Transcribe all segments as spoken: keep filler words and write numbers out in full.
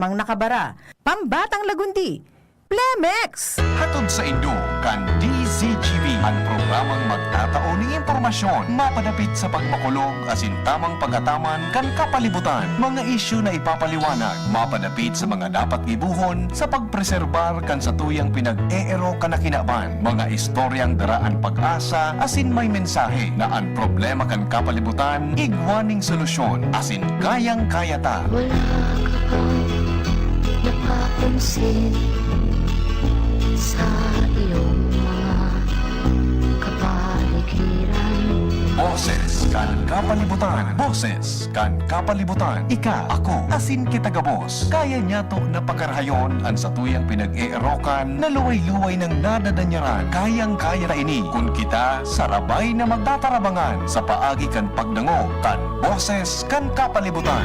Mang nakabara, pambatang lagundi, Plemex! Hatod sa inyo kan D Z G B, an programang magtatao nin impormasyon mapadapit sa pagmakulog asin tamang pag-ataman kan kapalibutan. Mga isyu na ipapaliwanag mapadapit sa mga dapat gibohon sa pagpreserbar kan satuyang pinag-eero kan kinaban. Mga istoryang dara an pag-asa asin may mensahe na an problema kan kapalibutan igwa ning solusyon asin kayang-kaya ta. Wala ka bang napapansin sa iyong mga kapaligiran? Boses kan kapalibutan. Boses kan kapalibutan. Ika, ako, asin kita gabos. Kaya niyato na pakarahayon an satuyang pinag-eerokan na luway-luway nang nadadanyaran. Kayang-kaya ta ini kun kita sarabay na magtatarabangan sa paagi kan pagdangog kan Boses kan Kapalibutan.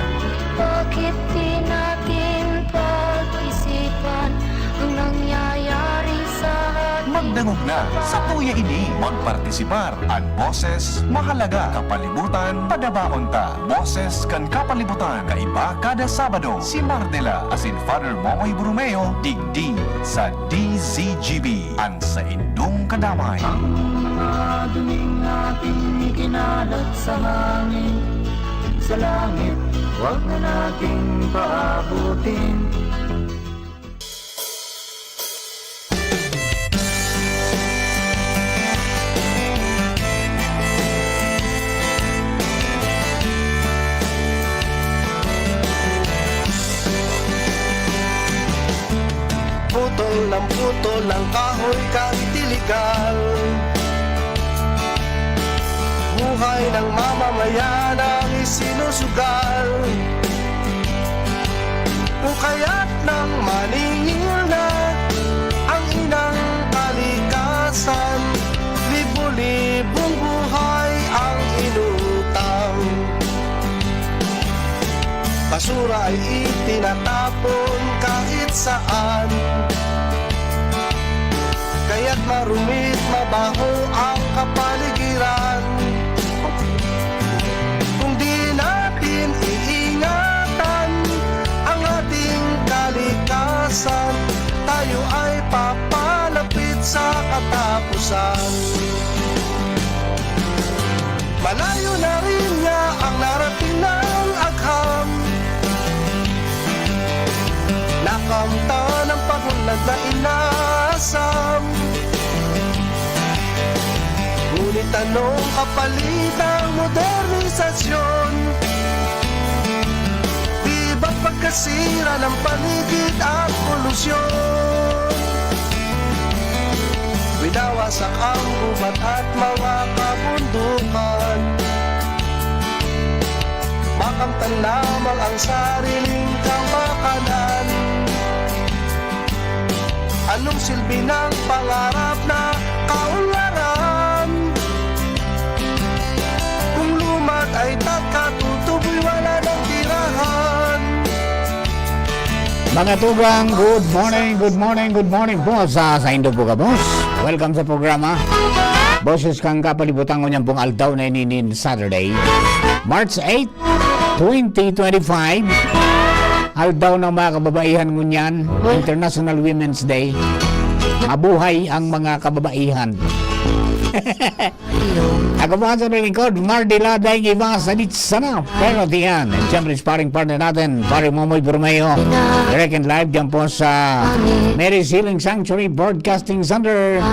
Bakit di natin pag-isipan ang nangyayari sa ating Magdangog na, satuya ini, magpartisipar. An boses, mahalaga. Kapalibutan, padabaon ta. Boses kan Kapalibutan, kaiba kada Sabado. Si Mardela asin Father Momoy Borromeo, digdi sa D Z G B, an saindong kadamay. Ang mga duning ating ikinalat sa hangin, sa langit, wag na nating paabutin. Putol ng putol ang kahoy kahit iligal. Buhay ng mamamayan ang isinusugal. Ukayat ng maningil na ang inang kalikasan. Libo-libong buhay ang inutang. Basura ay itinatapon kahit saan. Kaya't marumit, mabaho ang kapaligiran. Kung di natin iingatan ang ating kalikasan, tayo ay papalapit sa katapusan. Malayo na rin niya ang narating ng agham. Nakamtan ang pag-unlad na inasam. Ngunit anong kapalit ng modernisasyon? Di ba't pagkasira ng paligid at polusyon? Winawasak ang gubat at mga kabundukan. Makamtan lamang ang sariling kapakanan. Anong silbi ng pangarap na kaunlaran? Kung lumad ay tatkatutuboy, wala nang tirahan. Mga tugang, good morning, good morning, good morning po sa, sa indo po, kabos. Welcome sa programa Boses kan Kapalibutan, ngunyan pong aldaw na ini nin Saturday, March eight, twenty twenty-five. Aldaw ng mga kababaihan ngunyan, International Women's Day. Mabuhay ang mga kababaihan. Ako po ang lingkod, Mardy Laday, iba sa Ditsana. Pero diyan, and siyempre, sparring partner natin, Pare Momoy Borromeo, direct and live dyan po sa Mary's Healing Sanctuary Broadcasting Center.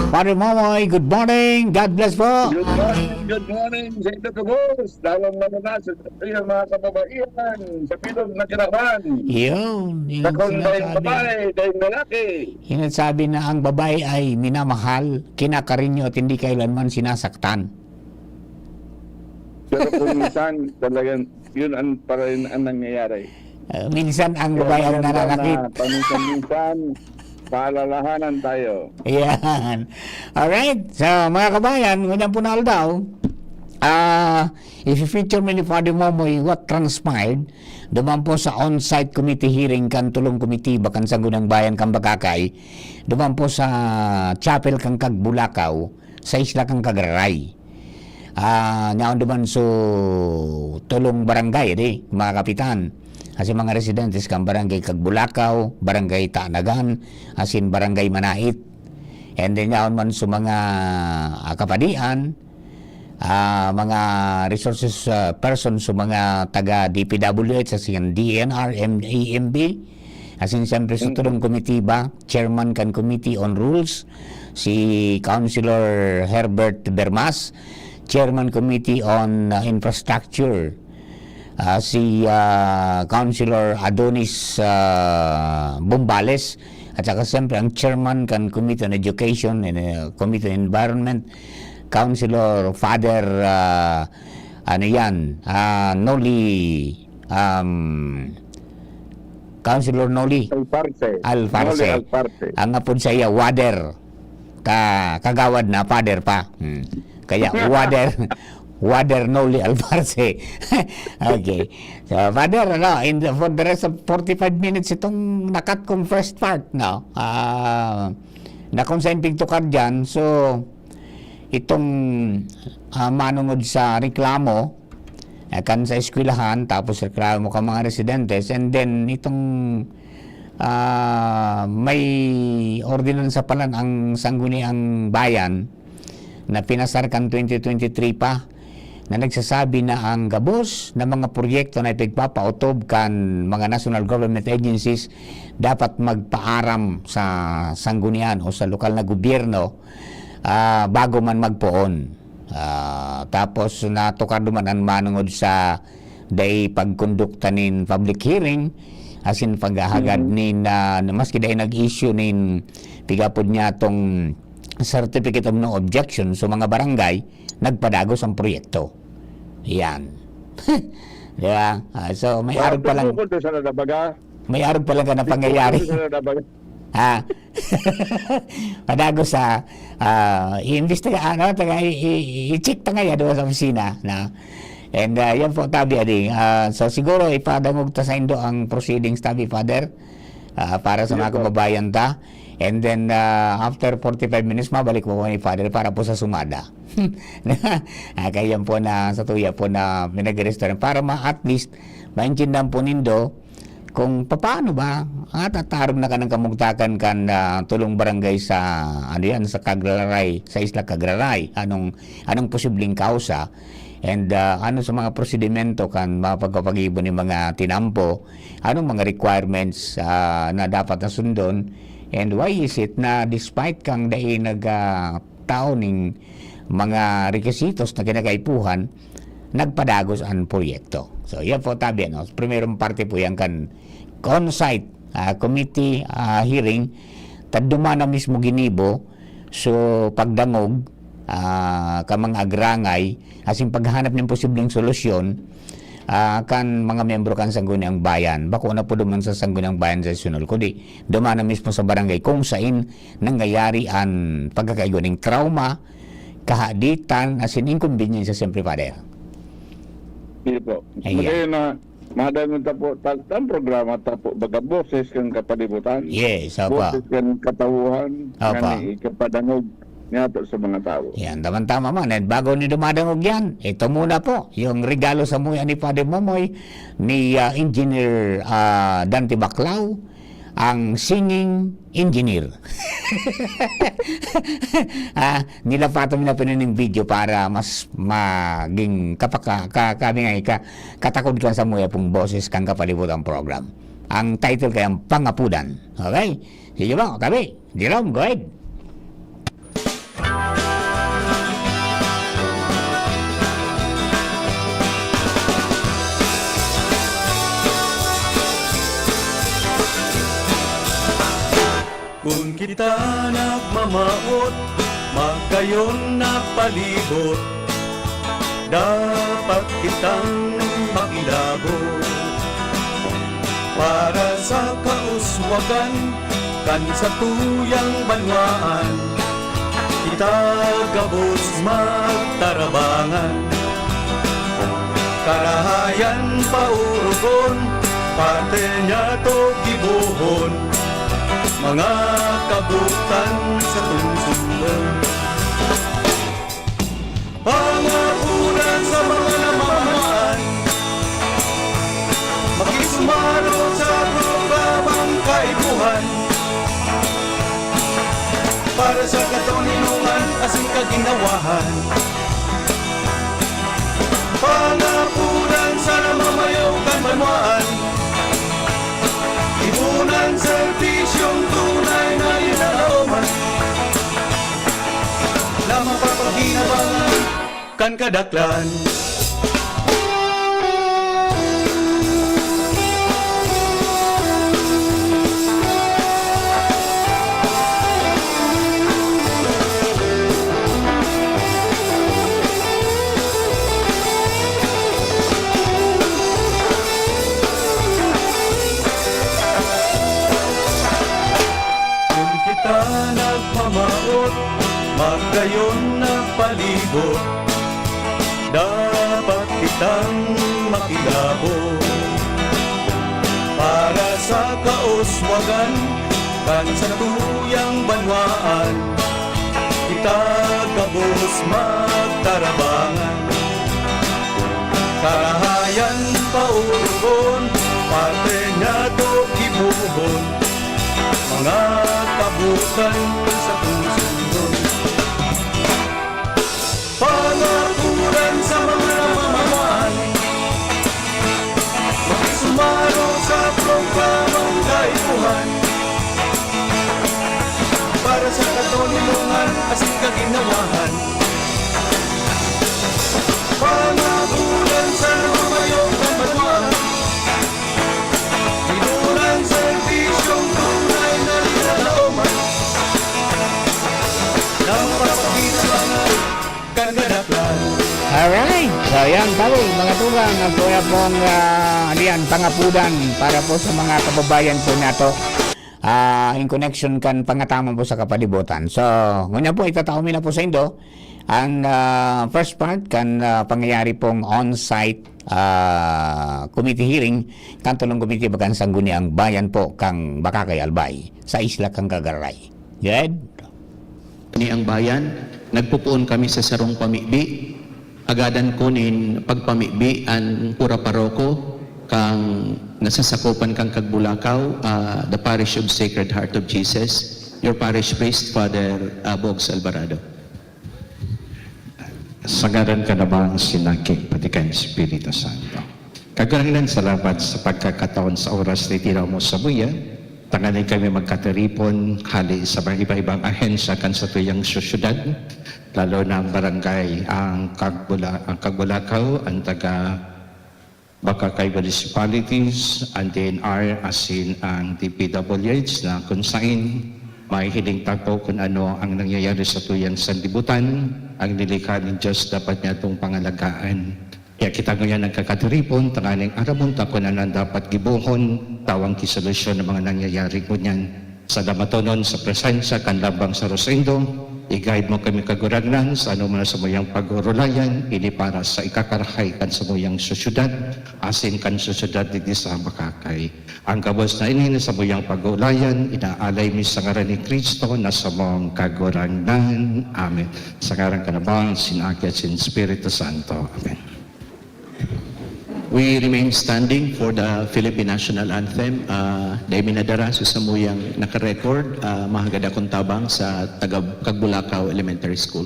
Pare Momoy, good morning. God bless po. Good morning, good morning sa inyo, kabos. Lalong-lalo na sa iyo, mga kababaihan, sa bilog na kinaban. Yun, yun Sa ang kung dahil sinasabi. Babae, dahil lalaki. Yun ang sabi na ang babae ay minamahal, kinakarinyo at hindi kailanman sinasaktan. Pero kung minsan, talagang yun ang, para yun ang nangyayari. Ah, minsan ang Kaya babae ang maganda nananakit. Na paminsan-minsan, paalalahanan tayo. Ayan. Alright. So, mga kabayan, ngunyan po na aldaw, ah, i-feature mi ni Father Momoy what transpired duman po sa on-site committee hearing kan tulong komitiba kan Sangguniang Bayan kan Bacacay, duman po sa chapel kan Cagbulacao, sa isla kan Cagraray. Ah, nyaon duman so tulong barangay, di, mga kapitan. asin mga residentes kan Barangay Cagbulacao, Barangay Taanagan, asin Barangay Manait. And then, yaon man sa mga, ah, kapadian, ah, mga resources, ah, person sa mga taga D P W H, asin D E N R, M-, A M B, asin siyempre sa Mm. tulong komitiba, chairman kan Committee on Rules, si Councilor Herbert Bermas, chairman Committee on, ah, Infrastructure, ah, si, ah, Councilor Adonis, ah, Bombales, at saka siyempre ang chairman kan Committee on Education and, ah, Committee on Environment, Councilor Father, ah, ano yan, ah, Noli, um, Councilor Noli Alparse. Alparse. Noli Alparse. Ang apod saiya, Wader. Ka-, kagawad na, Father pa. Hmm. Kaya, Wader, Wader Noli Alparse. Okay. So, Father, ano, in the, for the rest of forty-five minutes, itong nakat kong first part, no? Ah, na kung saan pigtukar dyan, so, itong, ah, manungod sa reklamo, eh, kan sa eskwelahan, tapos reklamo ka mga residentes, and then itong, ah, may ordinansa pala ang Sangguniang Bayan na pinasar kan twenty twenty-three pa, na nagsasabi na ang gabos na mga proyekto na ipigpapautob kan mga national government agencies dapat magpaaram sa sanggunian o sa lokal na gobyerno, ah, bago man magpoon. Ah, tapos natukar duman an manongod sa dai pagkondukta nin public hearing, asin paghahagad Mm. nin, ah, maski dai nag-issue nin pigapod niya tong certificate of no objection sa mga barangay, nagpadagos ang proyekto. Yan. Di ba? Ah, so, may Wa-, arog pa lang, bukod doon sa nadabaga. May arog pa lang ka na Bukod pangyayari. doon sa nadabaga. Ha? Padagos sa, ah, i-imbestiga, ano, taga, i-, i-, i-check ta ngaya doon sa opisina, na. And, ah, yan po, tabi, ading. Ah, so, siguro, ipadangog ta sa indo ang proceedings, tabi, Father, ah, para sa Yes, mga sir. kababayan ta. And then, ah, after forty-five minutes, mabalik po kami ni Father para po sa sumada. Ah, kaya po na, sa tuya po na pinag-restaurant para ma-, at least, maintindihan po nindo kung papaano ba ang atatarog na kanang kamugtakan kan, ah, tulong barangay sa, ano yan, sa Cagraray, sa Isla Cagraray. Anong, anong posibleng kausa? And, ah, ano sa mga prosedimento kan mga pagpapagibo ni mga tinampo? Anong mga requirements, ah, na dapat na sundon? And why is it na despite kang dai nag, ah, tao ning mga rekisitos na kinakaipuhan, nagpadagos an proyekto? So, yan po, tabi, ano? Primerong parte po yan kan on-site, ah, committee, ah, hearing, ta duman na mismo ginibo, so, pagdangog, ah, ka mga agrangay, asin paghahanap nin posibleng solusyon, ah, kan mga miyembro kan Sangguniang Bayan. Bako na po duman sa Sangguniang Bayan sa Sunol, kundi duman na mismo sa barangay kung sain nangyayari an pagkakaigwa ning trauma, kahaditan, asin inconvenience, siyempre, Father. Sige po. Ayan. Magayon na, madangog ta po, ta-, tan programa ta po, baga boses kan kapalibutan. Yes, opo. Boses kan katawhan, Opo. ngani ikapadangog niyato sa mga tawo. Yan, tamang-tama man. And bago ni dumadangog yan, ito muna po, yung regalo sa muya ni Father Momoy, ni, ah, Engineer, ah, Dante Baclao, ang singing engineer. Ah, nilapaton mi na po nin video para mas maging kapaka-, ka-, kami nga ika-, katakod kan samuya pong boses kan kapalibutan program. Ang title kaya ang Pangapudan. Okay? Sige po, tabi. Jerome, go ahead. Kun kita nagmamawot, magayon na palibot, dapat kitang makilabot. Para sa kauswagan kan satuyang banwaan, kita gabos magtarabangan. Karahayan paorogon, parte niyato gibohon, mga kabutan sa tungsundan. Pangapudan sa mga namamaan, makisumang Paro sa programang kaipuhan para sa katoninongan asin kaginhawahan. Pangapudan sa namamayo kan banwaan. Ipunan serbisyong tunay na linalaoman na mapapakinabangan kan kadaklan. Kun kita nagmamawot, magayon nagpalibot, dapat kitang makilabot para sa kauswagan kan satuyang banwaan. Kita gabos magtarabangan, karahayan paorogon, patriyato gibohon, mga kabutan sa puso. Pangapuran sa mga namamahan, makisumaro sa programang kaipuhan para sa katoninongan asin kaginhawahan. Pangapuran sa namamayo kan banwaan, idulang serbisyong tunay na linalaoman na mapapakinabangan kan kadaklan. Alright. So, yan, pare, mga tugang, ang kuya pong, ah, ano yan, pangapudan para po sa mga kababayan po nato, ah, in connection kan pangataman po sa kapalibutan. So, ngunyan po, itatao mi na po saindo ang, ah, first part kan, ah, pangyayari pong on-site, ah, committee hearing kan tulong komite bagang Sangguniang Bayan po kan Bacacay, Albay, sa isla kan Cagaray. Good? Ni ang bayan, nagpopoon kami sa sarong pamibi. Agadan ko nin pagpamibi an kura paroko kan nasasakopan kan Cagbulacao, ah, the Parish of Sacred Heart of Jesus. Your parish priest, Father, ah, Bogs Alvarado. Sa ngaran kan Ama, sin Aki, pati kan Espiritu Santo. Kagurangnan, salamat sa pagkakataon sa oras na itinaw mo sa buya. Tanganing kami magkatiripon hali sa mga iba-ibang ahensya kan satuyang syudad, lalo na ang barangay, ang Kagbula-, ang Kagbulakaw, ang taga Bacacay Municipalities, ang D N R, asin ang D P W H, na kun sain mahihiling ta po kun ano ang nangyayari sa tuyang sanlibutan. Ang nilikha nin Diyos dapat niya itong pangalagaan. Kaya kita ngunyan nagkakatiripon, tanganing aramon ta kun ano ang dapat gibohon, tawang ki solusyon ng mga nangyayari ngunyan. Sa damatonon sa presensya kan lambang sa Rosendo, i-guide mo kami, Kagurangnan, sa anoman na samuyang pag-orulayan, ini para sa ikakarahay kan samuyang sosyedad, asin kan sosyedad digdi sa Bacacay. Ang gabos na ini na samuyang pag-oolayan, inaalay mi sa ngaran ni Cristo na samong Kagurangnan. Amen. Sa ngaran kan Ama, sin Aki, asin Espiritu Santo. Amen. We remain standing for the Philippine National Anthem. Ah, dai mi nadara sa samuyang naka-record, ah, mahagad akong tabang sa taga Cagbulacao Elementary School.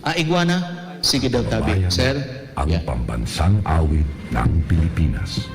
Ah, Iguana, sige daw tabi, Bayan, sir. Ang Yeah. pambansang awit ng Pilipinas.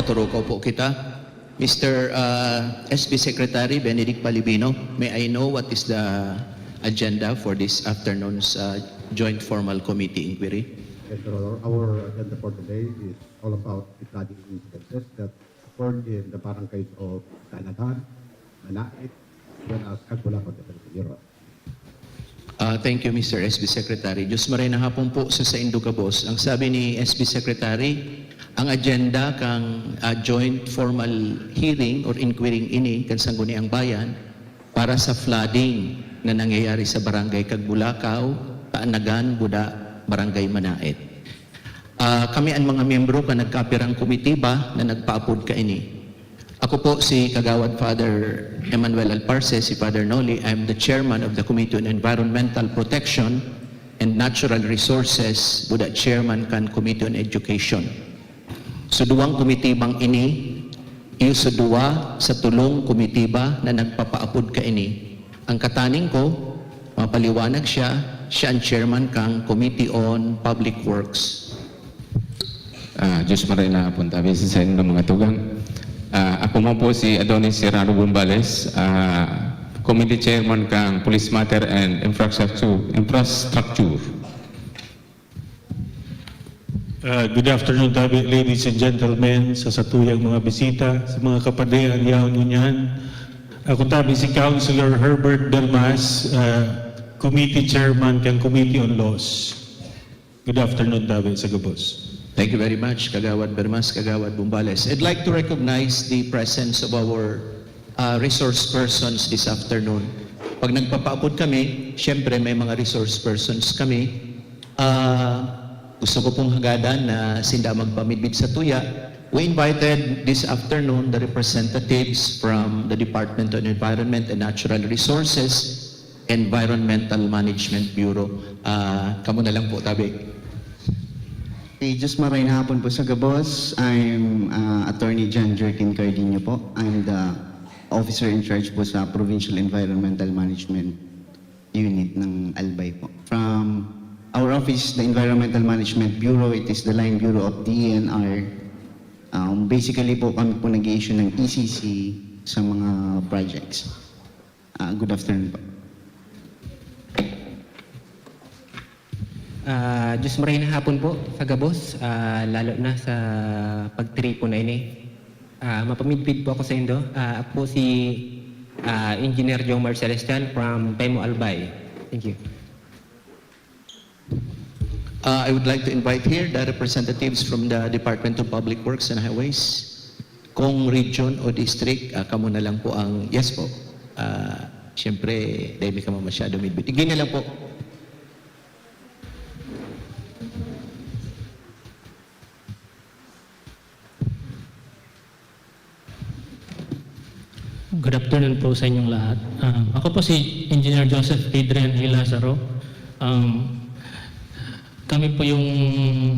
Turukaw po kita. Mister, uh, S B Secretary Benedict Palibino, may I know what is the agenda for this afternoon's, uh, joint formal committee inquiry? Yes, Your Honor. Our agenda for today is all about the flooding incidences that occurred in the barangays of Tanagan, Manait, as well as Cagbolacaw, Your Honor. Uh, thank you, Mister S B Secretary. Diyos maray na hapon po sa saindo gabos. Ang sabi ni S B Secretary, ang agenda kan, uh, joint formal hearing or inquiry ini kan Sangguniang Bayan para sa flooding na nangyayari sa Barangay Cagbolacaw, Tanagan, Buda, Barangay Manait. Ah, kami an mga miyembro kan nagkapirang komitiba na nagpaapod kaini. Ako po si Kagawad Father Emmanuel Alparse, si Father Noli. I am the chairman of the Committee on Environmental Protection and Natural Resources, Buda chairman kan Committee on Education. So, duwang komitibang ini, iyo sa duwa sa tulong komitiba na nagpapaapod kaini. Ang kataning ko, mapaliwanag siya, siya ang chairman kan Committee on Public Works. Ah, Diyos maray na hapon tabi sa saindong mga tugang. Ah, ako man po si Adonis Serrano Bumbales, ah, Committee Chairman kan Police Matter and Infrastructure. Infrastructure. Uh, good afternoon, tabi, ladies and gentlemen, sa satuyang mga bisita, sa mga kapadian, yaon ngunyan. Ako tabi si Councilor Herbert Bermas, uh, Committee Chairman kan Committee on Laws. Good afternoon, tabi, sa gabos. Thank you very much, Kagawad Bermas, Kagawad Bumbales. I'd like to recognize the presence of our, uh, resource persons this afternoon. Pag nagpapaapod kami, siyempre may mga resource persons kami. Ah, gusto ko pong hagadan na sinda magpamidbid sa tuya. We invited this afternoon the representatives from the Department of Environment and Natural Resources, Environmental Management Bureau. Ah, kamo na lang po, tabi. Okay, just maray na hapon po sa gabos. I'm uh, Attorney John Jerkin Cardino po. I'm the officer in charge po sa Provincial Environmental Management Unit ng Albay po. From our office, the Environmental Management Bureau, it is the line bureau of D E N R. Um, basically po, kami po nag-i-issue ng E C C sa mga projects. Ah, good afternoon po. Ah, Diyos maray na hapon po sa gabos, ah, lalo na sa pagtiripon na ini. Ah, mapamidbid po ako sa indo. Ah, ako po si ah, Engineer Jomar Celestial from Pemo Albay. Thank you. Uh, I would like to invite here the representatives from the Department of Public Works and Highways. Kung region o district, ah, kamo na lang po ang, yes po. Ah, siyempre, dahil di kamo masyado midbit. Igin na lang po. Good afternoon po sa inyong lahat. Ah, ako po si Engineer Joseph Adrian A. Lazaro. Um, kami po yung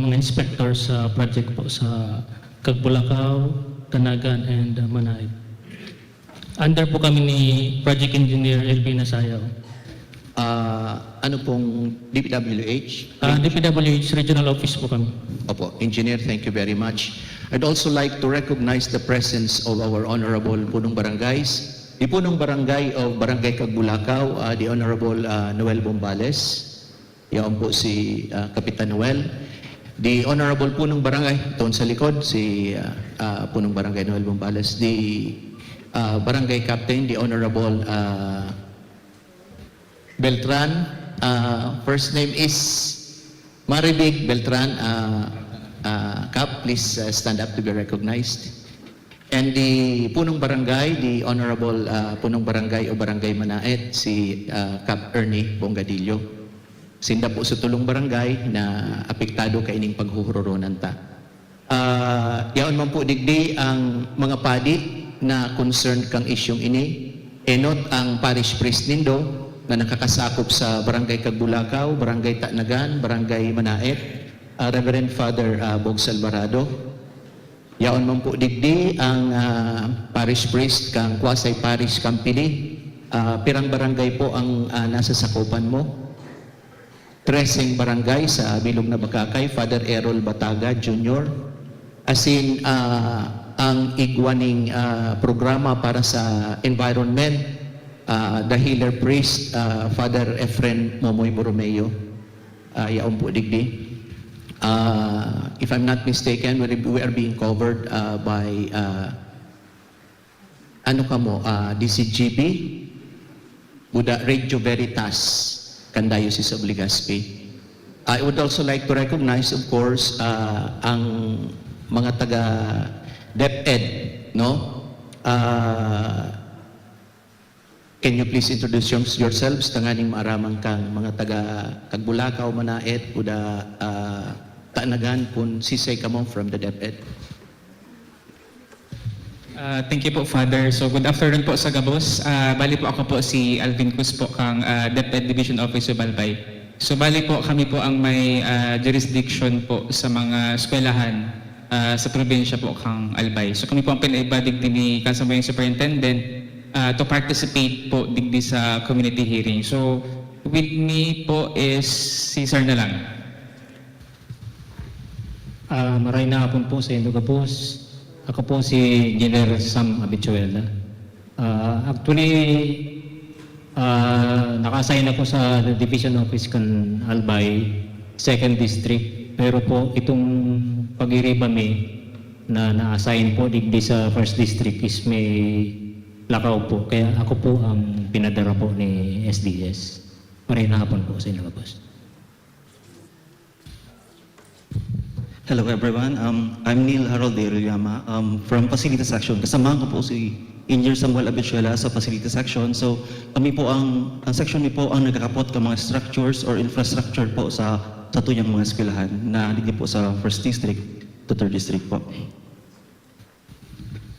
mga inspector sa project po sa Cagbolacaw, Tanagan, and uh, Manait. Under po kami ni Project Engineer Elvin Asayaw. Ah, ano pong D P W H? Ah, D P W H Regional Office po kami. Opo, Engineer, thank you very much. I'd also like to recognize the presence of our Honorable Punong Barangays, the Punong Barangay of Barangay Cagbolacaw, ah, the Honorable, ah, Noel Bombales. Yaon po si, ah, Kapitan Noel. The Honorable Punong Barangay, doon sa likod, si, ah, ah, Punong Barangay Noel Bombales. The, ah, Barangay Captain, the Honorable, ah, Beltran. Ah, first name is Maribig Beltran. Ah, ah, Kap, please, ah, stand up to be recognized. And the Punong Barangay, the Honorable, ah, Punong Barangay o Barangay Manaet, si, ah, Kap Ernie Bongadillo. Sinda po sa tulong barangay na apektado kaining paghuhururonan ta. Ah, yaon man po digdi ang mga padi na concerned kang isyung ini. Enot ang parish priest nindo na nakakasakop sa Barangay Cagbolacaw, Barangay Tanagan, Barangay Manaet, ah, Reverend Father, ah, Bogs Alvarado. Yaon man po digdi ang, ah, parish priest kang Quasi Parish Campili. Ah, pirang barangay po ang, ah, nasa sakopan mo? Treseng barangay sa bilog na Bacacay, Father Errol Bataga Junior. Asin, ah, ang igwa ning, ah, programa para sa environment, ah, the healer priest, ah, Father Efren Momoy Borromeo. Ah, yaon po digdi. Ah, if I'm not mistaken, we, we are being covered, ah, by, ah, ano kamo, ah, D C G B, buda Radio Veritas, kan Diocese of Legazpi. I would also like to recognize, of course, ah, ang mga taga DepEd, no? Ah, can you please introduce your-, yourselves tanganing maaraman kang mga taga Cagbulacao, Manaet, buda, ah, Taanagan, kun sisay kamo from the DepEd? Ah, thank you po, Father. So, good afternoon po sa gabos. Ah, bali po, ako po si Alvin Cruz po, kang, ah, DepEd Division Office of Albay. So, bali po, kami po ang may, ah, jurisdiction po sa mga eskwelahan, ah, sa probinsya po kang Albay. So, kami po ang pinaiba digdi ni Kasambayang Superintendent, ah, to participate po digdi sa community hearing. So, with me po is si Sir na lang. Ah, maray na hapon po sa indo gabos. Ako po si Engineer Sam Abichuela. Ah, actually, ah, naka-assign ako sa Division Office kan Albay, Second District. Pero po, itong pagiriba mi na na-assign po digdi sa First District is may lakaw po. Kaya ako po ang pinadara po ni S D S. Maray na hapon po sa indo gabos. Hello everyone, um, I'm Neil Harold De Arellama, um, from Facility Section. Kasamahan ko po si Engineer Samuel Abichuela sa Facility Section. So, kami po ang, ang section mi po ang nagkakapot ka mga structures or infrastructure po sa sa tuyang mga eskwelahan na digdi po sa First District to Third District po.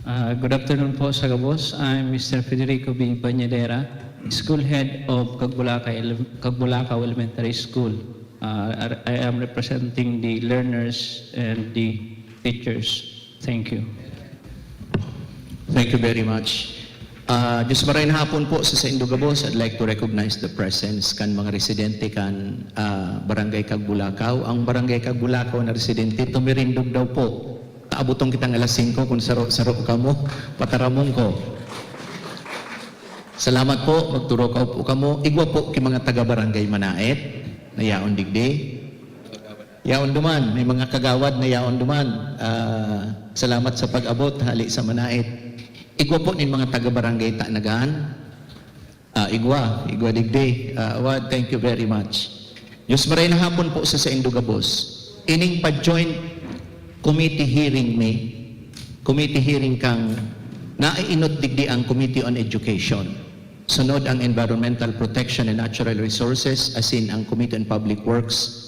Uh, good afternoon po sa gabos. I'm Mister Federico B. Bañadera, School Head of Cagbulaca Ele- Cagbulacao Elementary School. Uh, I I am representing the learners and the teachers. Thank you. Thank you very much. Ah, Diyos maray na hapon po sa saindo gabos. I'd like to recognize the presence kan mga residente kan, ah, Barangay Cagbulacao. Ang Barangay Cagbulacao na residente, tumirindog daw po. Taabuton kitang alas singko kun saro-saro kamo, pataramon ko. Salamat po, magturok po kamo. Igwa po ki mga taga Barangay Manaet, na yaon digdi. Yaon duman, may mga kagawad na yaon duman. Ah, salamat sa pag-abot, hali sa Manaet. Igwa po nin mga taga Barangay Taanagan. Ah, igwa, igwa digdi. Ah, Awad, thank you very much. Diyos maray na hapon po sa saindo gabos. Ining pa-joint committee hearing mi, committee hearing kang naiinot digdi ang Committee on Education. Sunod ang Environmental Protection and Natural Resources, asin ang Committee on Public Works.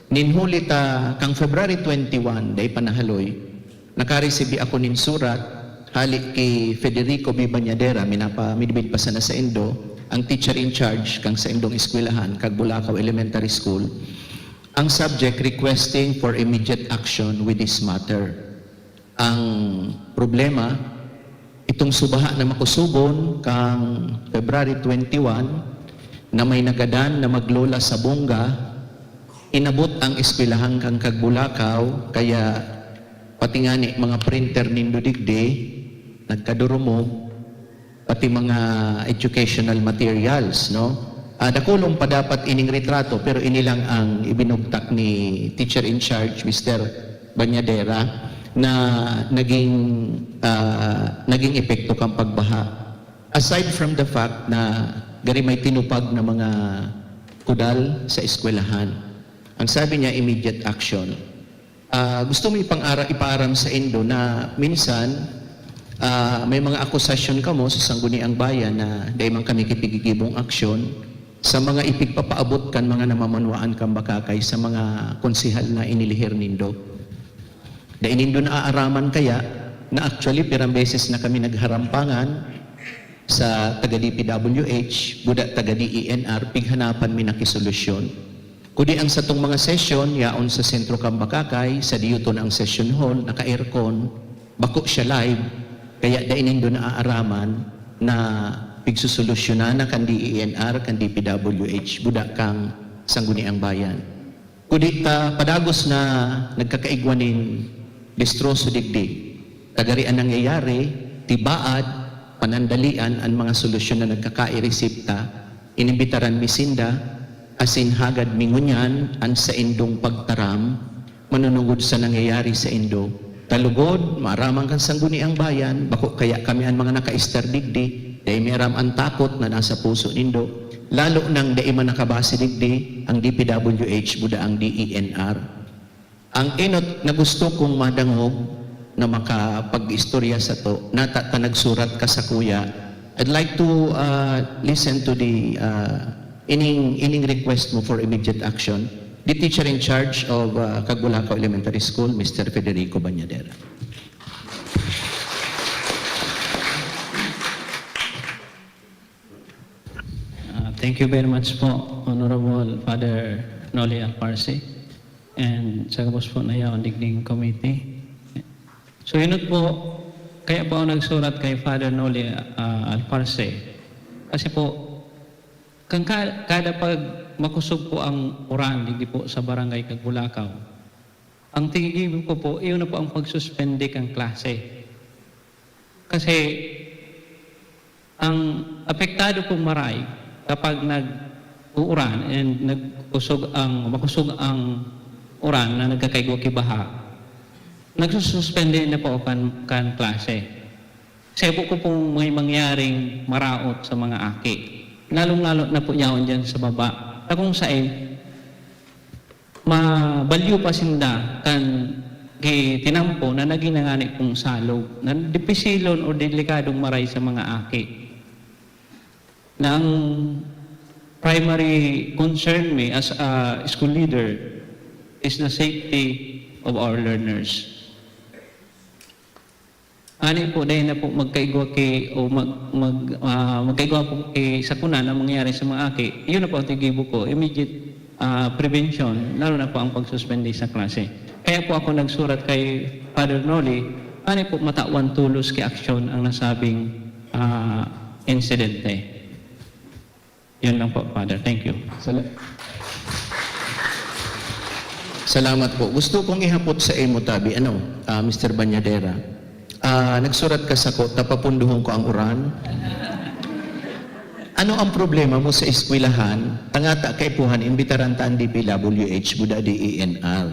Nin huli ta kang February twenty-one, dai pa nahaloy, nakaresibi ako nin surat hali ki Federico B. Bañadera, minapamidbid pa sana saindo, ang teacher in charge kang saindong eskwelahan, Cagbulacao Elementary School, ang subject requesting for immediate action with this matter. Ang problema, itong subaha na makusugon kang February twenty-one na may nagadan na maglola sa bongga, inabot ang eskwelahan kang Cagbulacao, kaya pati ngani mga printer nindo digdi, nagkadurumog, pati mga educational materials, no? Ah, dakulon pa dapat ining retrato, pero ini lang ang ibinugtak ni teacher in charge, Mister Bañadera, na naging, ah, naging epekto kang pagbaha. Aside from the fact na gari may tinupag na mga kudal sa eskwelahan, ang sabi niya, immediate action. Ah, gusto mi ipang-ara-, ipaaram saindo na minsan, ah, may mga akusasyon kamo sa Sangguniang Bayan na dai man kami kipigigibong aksyon sa mga ipigpapaabot kan mga namamanwaan kan Bacacay sa mga konsehal na inilihir nindo. Dai nindo naaaraman kaya na actually pirang beses na kami nagharampangan sa taga D P W H, buda taga D E N R, pighanapan mi na ki solusyon. Kudi ang satong mga sesyon, yaon sa sentro kan Bacacay, sa diyoton ang session hall, naka-aircon, bako siya live, kaya dai nindo naaaraman na pigsusolusyonan na kan D E N R, kan D P W H, buda kang Sangguniang Bayan. Kudi ta padagos na nagkakaigwa nin destroso digdi, Lagari an nangyayari, tibaad, panandalian an mga solusyon na nagkakairesipta, inimbitaran mi sinda, asin hagad mi ngunyan an saindong pagtaram manunungod sa nangyayari saindo. Ta lugod, maaraman kan sangguniang bayan, bako kaya kami an mga nakaistar digdi, dai mi aram an takot na nasa puso nindo, lalo nang dai man nakabase digdi ang D P W H buda ang D E N R. Ang enot na gusto kong madangog na makapag-istorya sato, nata ta nagsurat ka sakuya. I'd like to, uh, listen to the, uh, ining, ining request mo for immediate action. The teacher in charge of, uh, Cagbulacao Elementary School, Mister Federico Bañadera. Ah, thank you very much po, Honorable Father Noli Alparse, and sa gabos po na yaon digding committee. So, yun po, kaya po ako nagsurat kay Father Noli, ah, Alparse. Kasi po, kan ka- kada pag makusog po ang uran, digdi po sa barangay Cagbulacao, ang tinigibo ko po, iyon na po ang pagsuspende kan klase. Kasi ang apektado pong maray kapag nag-uuran and nagkusog ang, makusog ang uran na nagkakaigwa ki baha, nagsususpende na po kan, kan klase. Sebo ko pong may mangyaring maraot sa mga aki. Lalong-lalo na po yaon dyan sa baba. Na kung sain, mabalyo pa sinda kan gitinampo na nagin na ngani pong salog na dipisilon o delikadong maray sa mga aki. Na ang primary concern mi as a school leader is the safety of our learners. Ani po, dai na po magkaigwa ki, o mag, mag, ah, magkaigwa po ki sakuna na mangyari sa mga aki. Iyon na po ang tigibo ko, immediate, ah, prevention, lalo na po ang pagsuspende sa klase. Kaya po ako nagsurat kay Father Noli, ani po matawan tolos ki aksyon ang nasabing, ah, insidente. Yun lang po, Father. Thank you. Sala- Salamat po. Gusto kong ihapot sa imo tabi, ano, ah, Mister Bañadera. Ah, nagsurat ka sako, tapapunduhon ko ang uran. Ano ang problema mo sa eskwelahan? Tangata kaipuhan, imbitaran ta ang D P W H, buda D E N R.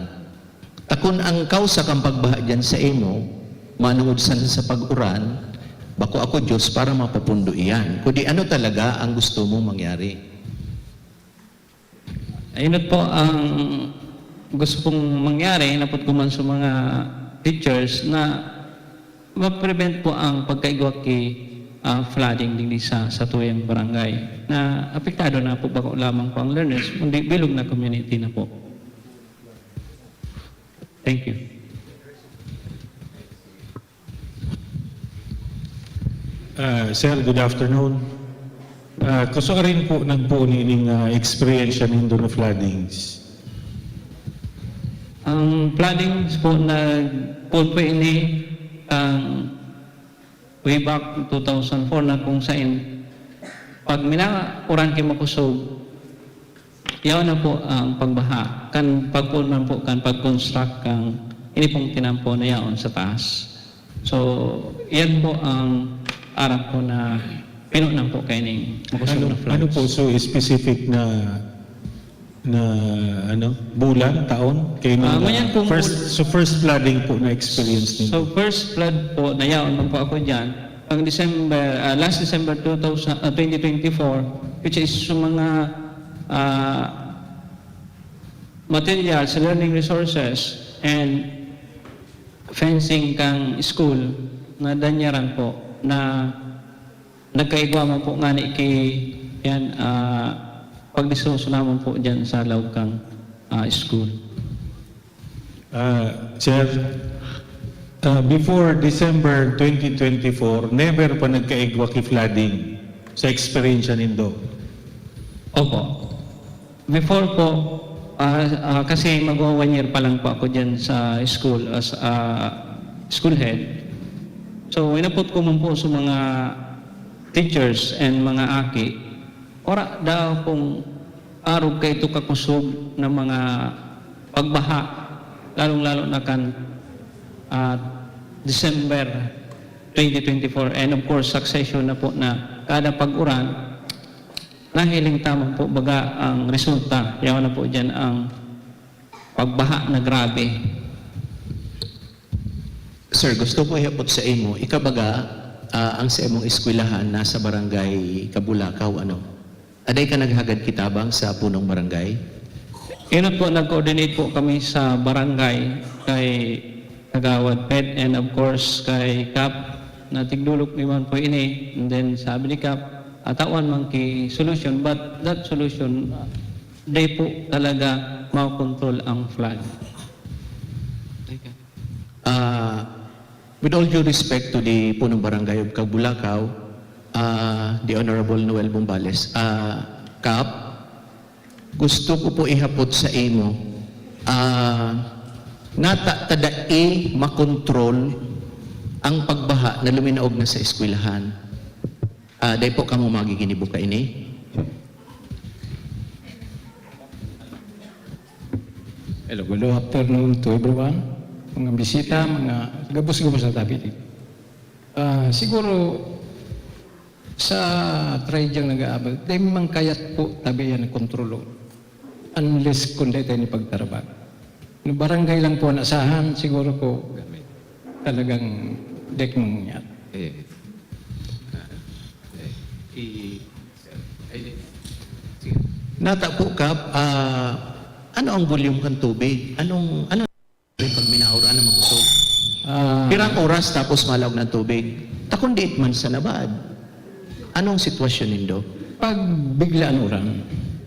Ta kun ang kausa kan pagbaha diyan sa imo, manungod sana sa pag-uran, bako ako Diyos para mapapundo iyan. Kundi ano talaga ang gusto mong mangyari? Inot po ang gusto kong mangyari, inapot ko man sa mga teachers na ma-prevent po ang pagkaigwa ki, ah, flooding digdi sa, sa tuyang barangay na apektado na po bako lamang po ang learners, kundi bilog na community na po. Thank you. Ah, sir, good afternoon. Ah, kasuarin po nang po nining ah, experience nindo na floodings. Ang floodings po nag-, po po ini ang way back two thousand four na kung sain pag minauran ki makusog, yaon na po ang pagbaha. Kan pagpoon man po, kan pag-construct kan ini pong tinampo na yaon sa taas. So, yan po ang aram ko na pinunan po kaining makusog Ano, na floods. Ano po so specific na na ano bulan, taon? Kay Ah, nung, ngunyan ah, kung first, bul- so first flooding po na experience ninyo? So, first flood po, nayaon man po ako dyan. Ang December, ah, last December two thousand, ah, twenty twenty-four, which is sa mga ah, materials, learning resources, and fencing kang school na danyaran po na nagkaigwa man po ngani ki yan, ah, pagdiskosyon naman po dyan sa loob kang ah, school. Ah, Chair, ah, before December twenty twenty-four, never pa nagkaigwa ki flooding sa eksperyensya nindo? Opo. Before po, ah, ah, kasi magwa one year pa lang po ako dyan sa school as a school head. So, inapot ko man po sa mga teachers and mga aki, ora daw kung arog kaito kakusog na mga pagbaha, lalong-lalo na kan ah, December twenty twenty-four. And of course, succession na po na kada pag-uran, nahiling ta man po baga ang resulta. Yaon na po dyan ang pagbaha na grabe. Sir, gusto ko ihapot sa imo, ikabaga, ah, ang sa imong eskwelahan nasa barangay Kabulakaw, ano? Aday ka naghagad kitabang sa punong barangay? Yun po, nag-coordinate po kami sa barangay kay Kagawad Pet and of course kay Kap na tigdolok mi man po ini. And then sabi ni Kap, atawan man ki solution, but that solution, uh, di po talaga makontrol ang flood. Ah, with all due respect to the punong barangay of Kabulakaw, ah, the Honorable Noel Bombales, ah, Kap, gusto ko po ihapot sa imo, ah, nata ta dai makontrol ang pagbaha na luminaog na sa eskwelahan. Ah, dai po kamo magiginibo kaini? Hello, good afternoon to everyone. Mga bisita, mga gabos-gabos na tabi. Ah, siguro, sa tragedyang nag-aabot, dai man kayat po tabi yan ang kontrolon. Unless kung dai tayo ni pagtarabag. No, barangay lang po nasahan, siguro po talagang dek mangyayari. Eh, ah, eh, i-, ay, di. Sige. Nata po, Kap, ah, ano ang volume kan tubig? Anong, ano pag minauran na makusog? Ah. Pirang oras tapos malaog ng tubig? Takon diit man sa nabad. Anong sitwasyon nindo? Pag biglaan uran,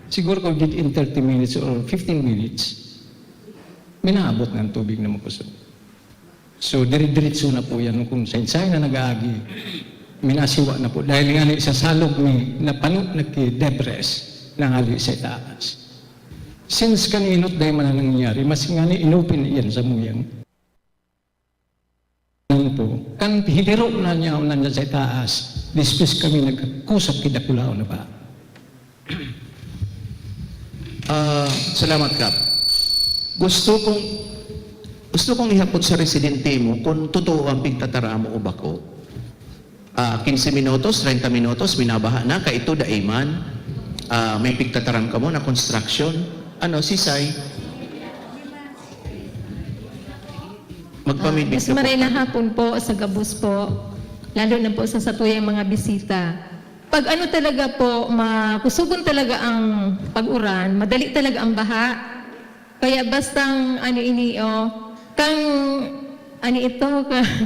siguro kung within thirty minutes or fifteen minutes, minaabot na ang tubig na makusog. So, dire-diretso na po yan kung sain-sain na nag-aagi. Minasiwa na po. Dahil nga ni sa salog ni napano na ki debris na hali sa itaas. Since kaninot dahil man na nangyayari, mas nga ni inupin yan sa muyang. Ano po, kan hiniro na niya, na niya sa itaas, dispis kami nagkusap kidakulaon na ba? Ah, salamat, Kap. Gusto kong, gusto kong ihapot sa residente mo kung totoo ang pigtataramo o bako. Ah, quince minutos, treinta minutos, minabaha na, kaito dai man. Ah, may pigtataram kamo na construction. Ano, Sisay? Magpamidbid Ah, mas ka po. Maray na hapon po sa gabos po, lalo na po sa satuyang mga bisita. Pag ano talaga po, makusugon talaga ang pag-uran, madali talaga ang baha. Kaya bastang ano ini, oh, kang, ano ito, ka-,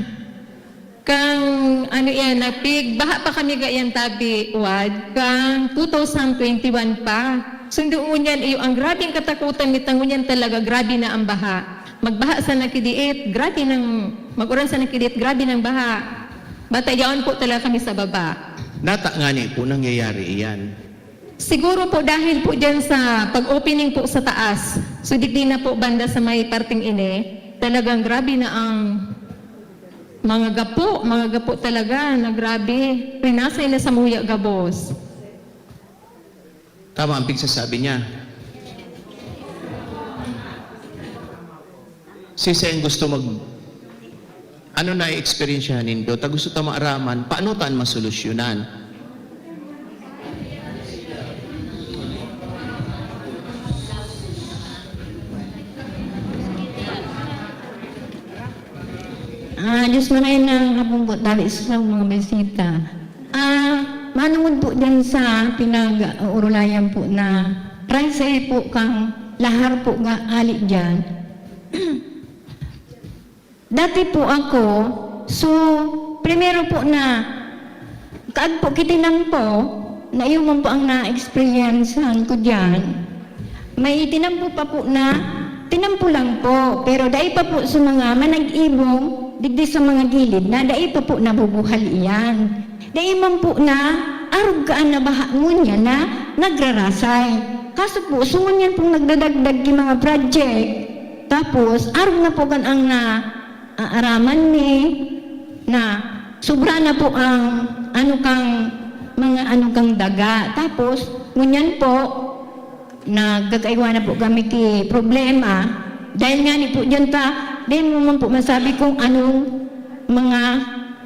kang, ano yan, napig, baha pa kami gayan tabi, wad, kang two thousand twenty-one pa. Sundo ngunyan, iyo, ang grabing katakutan nita ngunyan talaga, grabe na ang baha. Magbaha sa nakidiit, grabe ng, mag-uran sa nakidiit, grabe ng baha. Bata yaon po talaga kami sa baba. Nata ngani po nangyayari iyan. Siguro po dahil po dyan sa pag-opening po sa taas, so digdi na po banda sa may parting ini, talagang grabe na ang mga gapo, mga gapo talaga na grabe, rinasay na sa muya gabos. Tama ang pigsasabi niya. Sisay ang gusto mag-, ano na eksperyensyahan nindo? Ta gusto ta maaraman, paano ta an masolusyonan? Ah, Diyos marahay na hapon po, tabi sa mga bisita. Ah, manungod po dyan sa pinag-uurulayan po na price po kang lahar po nga ali dyan. Dati po ako, so, primero po na, kaagpo ki tinampo, na iyo man po ang na-experiencehan ko diyan. May tinampo pa po na, tinampo lang po, pero dai pa po sa mga manag-ibong, digdi sa mga gilid na dai pa po nabubuhal iyan. Dai man po na, arog kaan na baha ngunyan na nagrarasay. Kaso po, so ngunyan pong nagdadagdag ki mga project, tapos, arog na po kan ang na, aaraman mi na sobra na po ang ano kang, mga ano kang daga. Tapos, ngunyan po, nagkakaiwa na po kami ki problema. Dahil nga ni po dyan ta, di mo man po masabi kung anong mga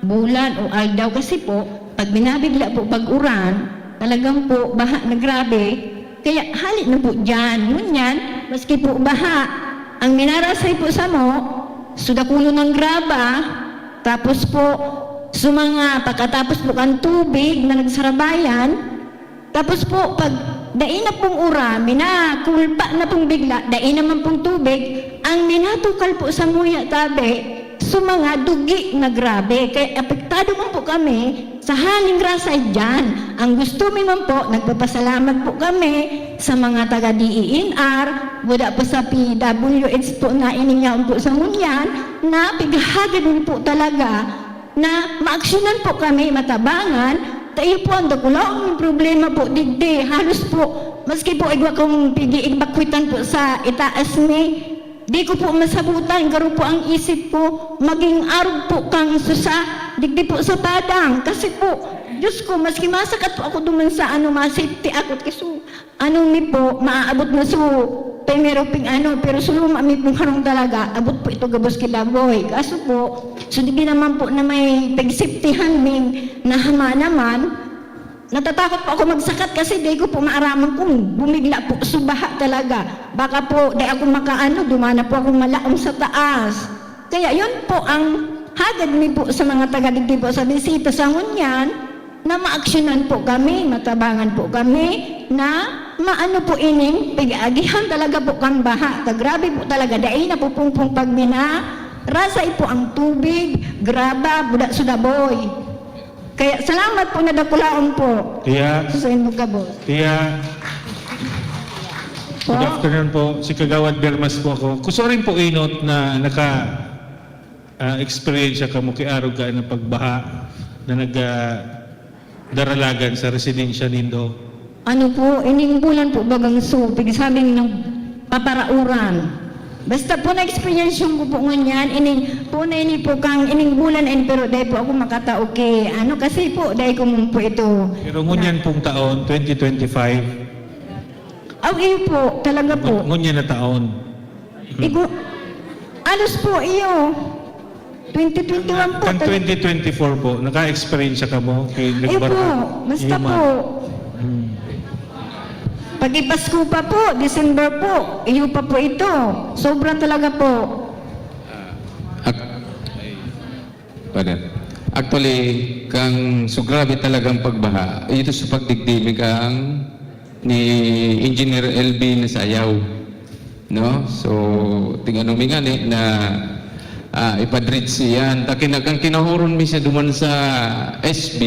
bulan o aldaw kasi po, pag binabigla po pag-uran, talagang po baha na grabe. Kaya hali na po diyan. Ngunyan, maski po baha, ang minarasay po samo, so dakulo ng graba, tapos po, so mga pagkatapos po kan tubig na nagsarabayan, tapos po, pag dai na pong uran, minakulba na pong bigla, dai naman pong tubig, ang minatukal po samuya tabi, so mga dugi na grabe. Kaya apektado man po kami sa haling rasay diyan. Ang gusto mi man po, nagpapasalamat po kami sa mga taga D E N R, wala po sa P W H po na ininyaon po sa ngunyan, na pighahagad mi po talaga na maaksyonan po kami, matabangan, ta iyo po ang dakulaon ming problema po digdi. Halos po, maski po igwa kong pigi-, igbakwitan po sa itaas mi, di ko po masabutan, garo po ang isip ko, maging arog po kang susa, digdi po sa padang. Kasi po, Diyos ko, maski masakat po ako duman sa ano, ma-safety ako, kaso ano mi po, maaabot na so, primero ping ano, pero so luma mi pong harong talaga, abot po ito gabos ki Laboy. Kaso po, so di naman po na may pagsiptihan ming nahama naman, natatakot po ako magsakat kasi di ko po maaraman kung bumigla po so baha talaga. Baka po, di ako makaano, dumana po ako malaom sa taas. Kaya yun po ang hagad mi po sa mga taga digdi po sa bisita sa ngunyan, na maaksyonan po kami, matabangan po kami, na maano po ining pig-aagihan talaga po kan baha. Ta grabe po talaga, dai napupungpong pag mina, rasay po ang tubig, graba, buda sudaboy. Kaya salamat po, nadakulaon po. Iya. Susayin mo ka, boss. Iya. Po? Good afternoon po. Si Kagawad Bermas po ako. Kusurin po inot na naka, ah, eksperyensya kamo ki arog kaini na pagbaha na nag, ah, daralagan sa residensya nindo? Ano po, ining bulan po bagang so, pigsabing nagpaparauran. Basta po na-experience ko po ngunyan, ining po na ini po kang ining bulan ini, pero dai po ako makatao ki, ano, kasi po, dai ko man po ito. Pero ngunyan pong taon, twenty twenty-five? Aw, iyo po, talaga po. Ngu-, ngunyan na taon. Hmm. Igo-, alos po, iyo. Twenty twenty-one po, Kan tal- twenty twenty-four po, naka-experience kamo kay Iyo po, nagbarha? Basta Iyo man. Po. Hmm. Pag-ipasko pa po, December po, iyo pa po ito. Sobra talaga po. Ak-, Father, actually, kang so grabe talagang pagbaha, ito sa pagdigdi mi kang ni Engineer L B na sayaw, no? So, tingano mi ngani na, ah, ipadridge iyan. Ta kina-, kan kinahoron mi siya duman sa S B,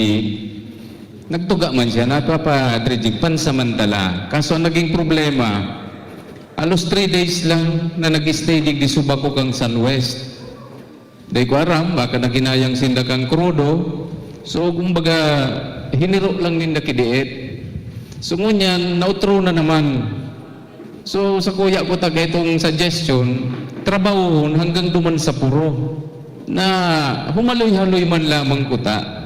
nagtuga man siya, nagpapadridging pansamantala. Kaso ang naging problema, halos three days lang na nag-stay digdi sa bako kang San West. Dai ko aram, baka naghinayang sinda kan krudo. So, kumbaga, hiniro lang ninda ki diit. So, ngunyan, nautro na naman. So, sa kuya ko, taga itong suggestion, trabahohon hanggang duman sa puro na humaloy-haloy man lamang kuta.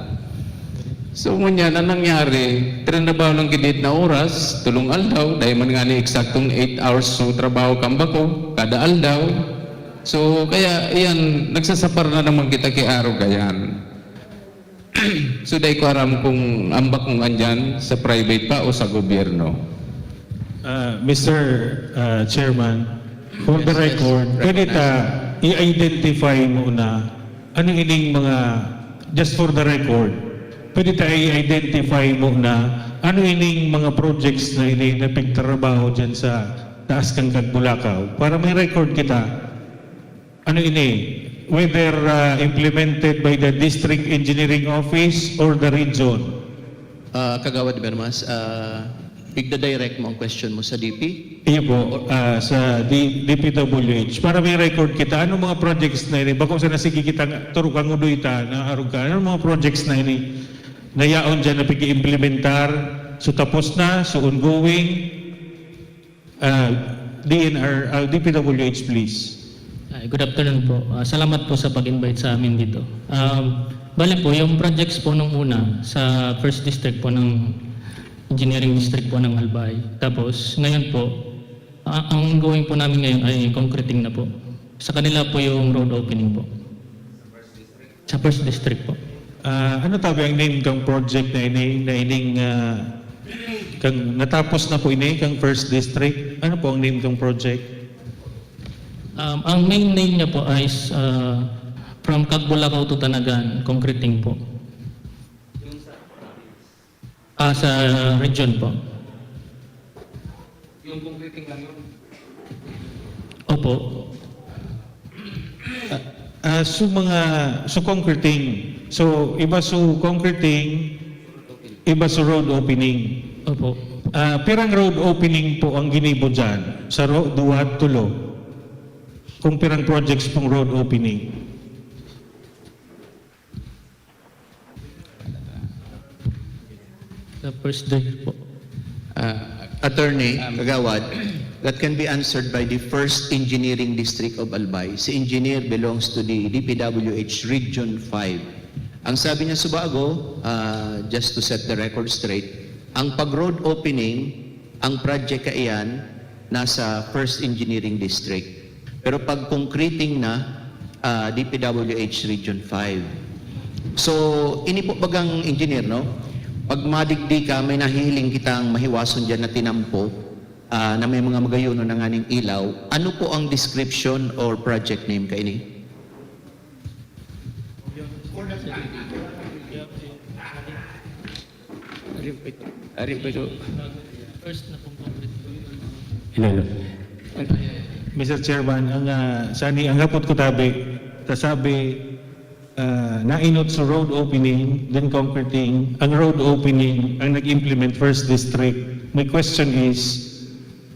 So, ngunyan, ang nangyari, trinabaho lang ki diit na oras, tolong aldaw, dai man ngani eksaktong eight hours so trabaho kan bako, kada aldaw. So, kaya iyan, nagsasapar na naman kita ki arog kayan. So, dai ko aram kung ang bakong andyan sa private pa o sa gobyerno. Ah, Mister, ah, Chairman, for the Yes, yes. Record, pwede ta Recognize. I-identify muna ano ining mga, just for the record, pwede ta i-identify muna ano ining mga projects na ini na pigtrabaho dyan sa taas kan Bulacao para may record kita. Ano ini? Whether, ah, implemented by the District Engineering Office or the region? Ah, Kagawad Bermas, ah, igda-direct mo ang question mo sa D P? Iyo po, ah, sa D-, D P W H. Para may record kita, anong mga projects na ini? Bako sana sige kita nga, turo kang udoy ta, na arog ka. Anong mga projects na ini? Na yaon dyan na pag-iimplementar? So, tapos na? So, ongoing? Ah, D N R, ah, D P W H, please. Ay, good afternoon po. Ah, salamat po sa pag-invite sa amin dito. Um, bale po, yung projects po nung una sa first district po ng engineering district po ng Albay. Tapos, ngayon po, ah, ang ongoing po namin ngayon ay concreting na po. Sa kanila po yung road opening po. Sa first district po. Ah, ano tabi ang name kang project na ini, na ining, ah, kang natapos na po ini, kang first district? Ano po ang name kang project? Um, ang main name niya po ay uh, from Cagbulacao to Tanagan, concreting po. Ah, sa region po. Yung concreting lang yun. Opo. Ah, so mga, so concreting. So, iba so concreting, iba so road opening. Opo. Ah, pirang road opening po ang ginibo dyan? Sa ro, duwa, tulo? Kung pirang projects pong road opening? Sa first district po. Uh, Attorney Kagawad, that can be answered by the first engineering district of Albay. Si engineer belongs to the D P W H Region five. Ang sabi niya subago, uh, just to set the record straight, ang pag-road opening, ang project kaiyan, nasa first engineering district. Pero pag concreting na, uh, D P W H Region five. So, ini po bagang engineer, no? Pag madigdi ka, may nahihiling kitang mahiwason dyan na tinampo, ah, na may mga magayuno na nganing ilaw. Ano po ang description or project name kaini? Arin po ito. Arin po ito. First na pong concrete. Hello. Mister Chairman, ang, ah, sani, ang hapot ko tabi, kasabi, ah, nainot sa road opening, then concreting, ang road opening, ang nag-implement first district. My question is,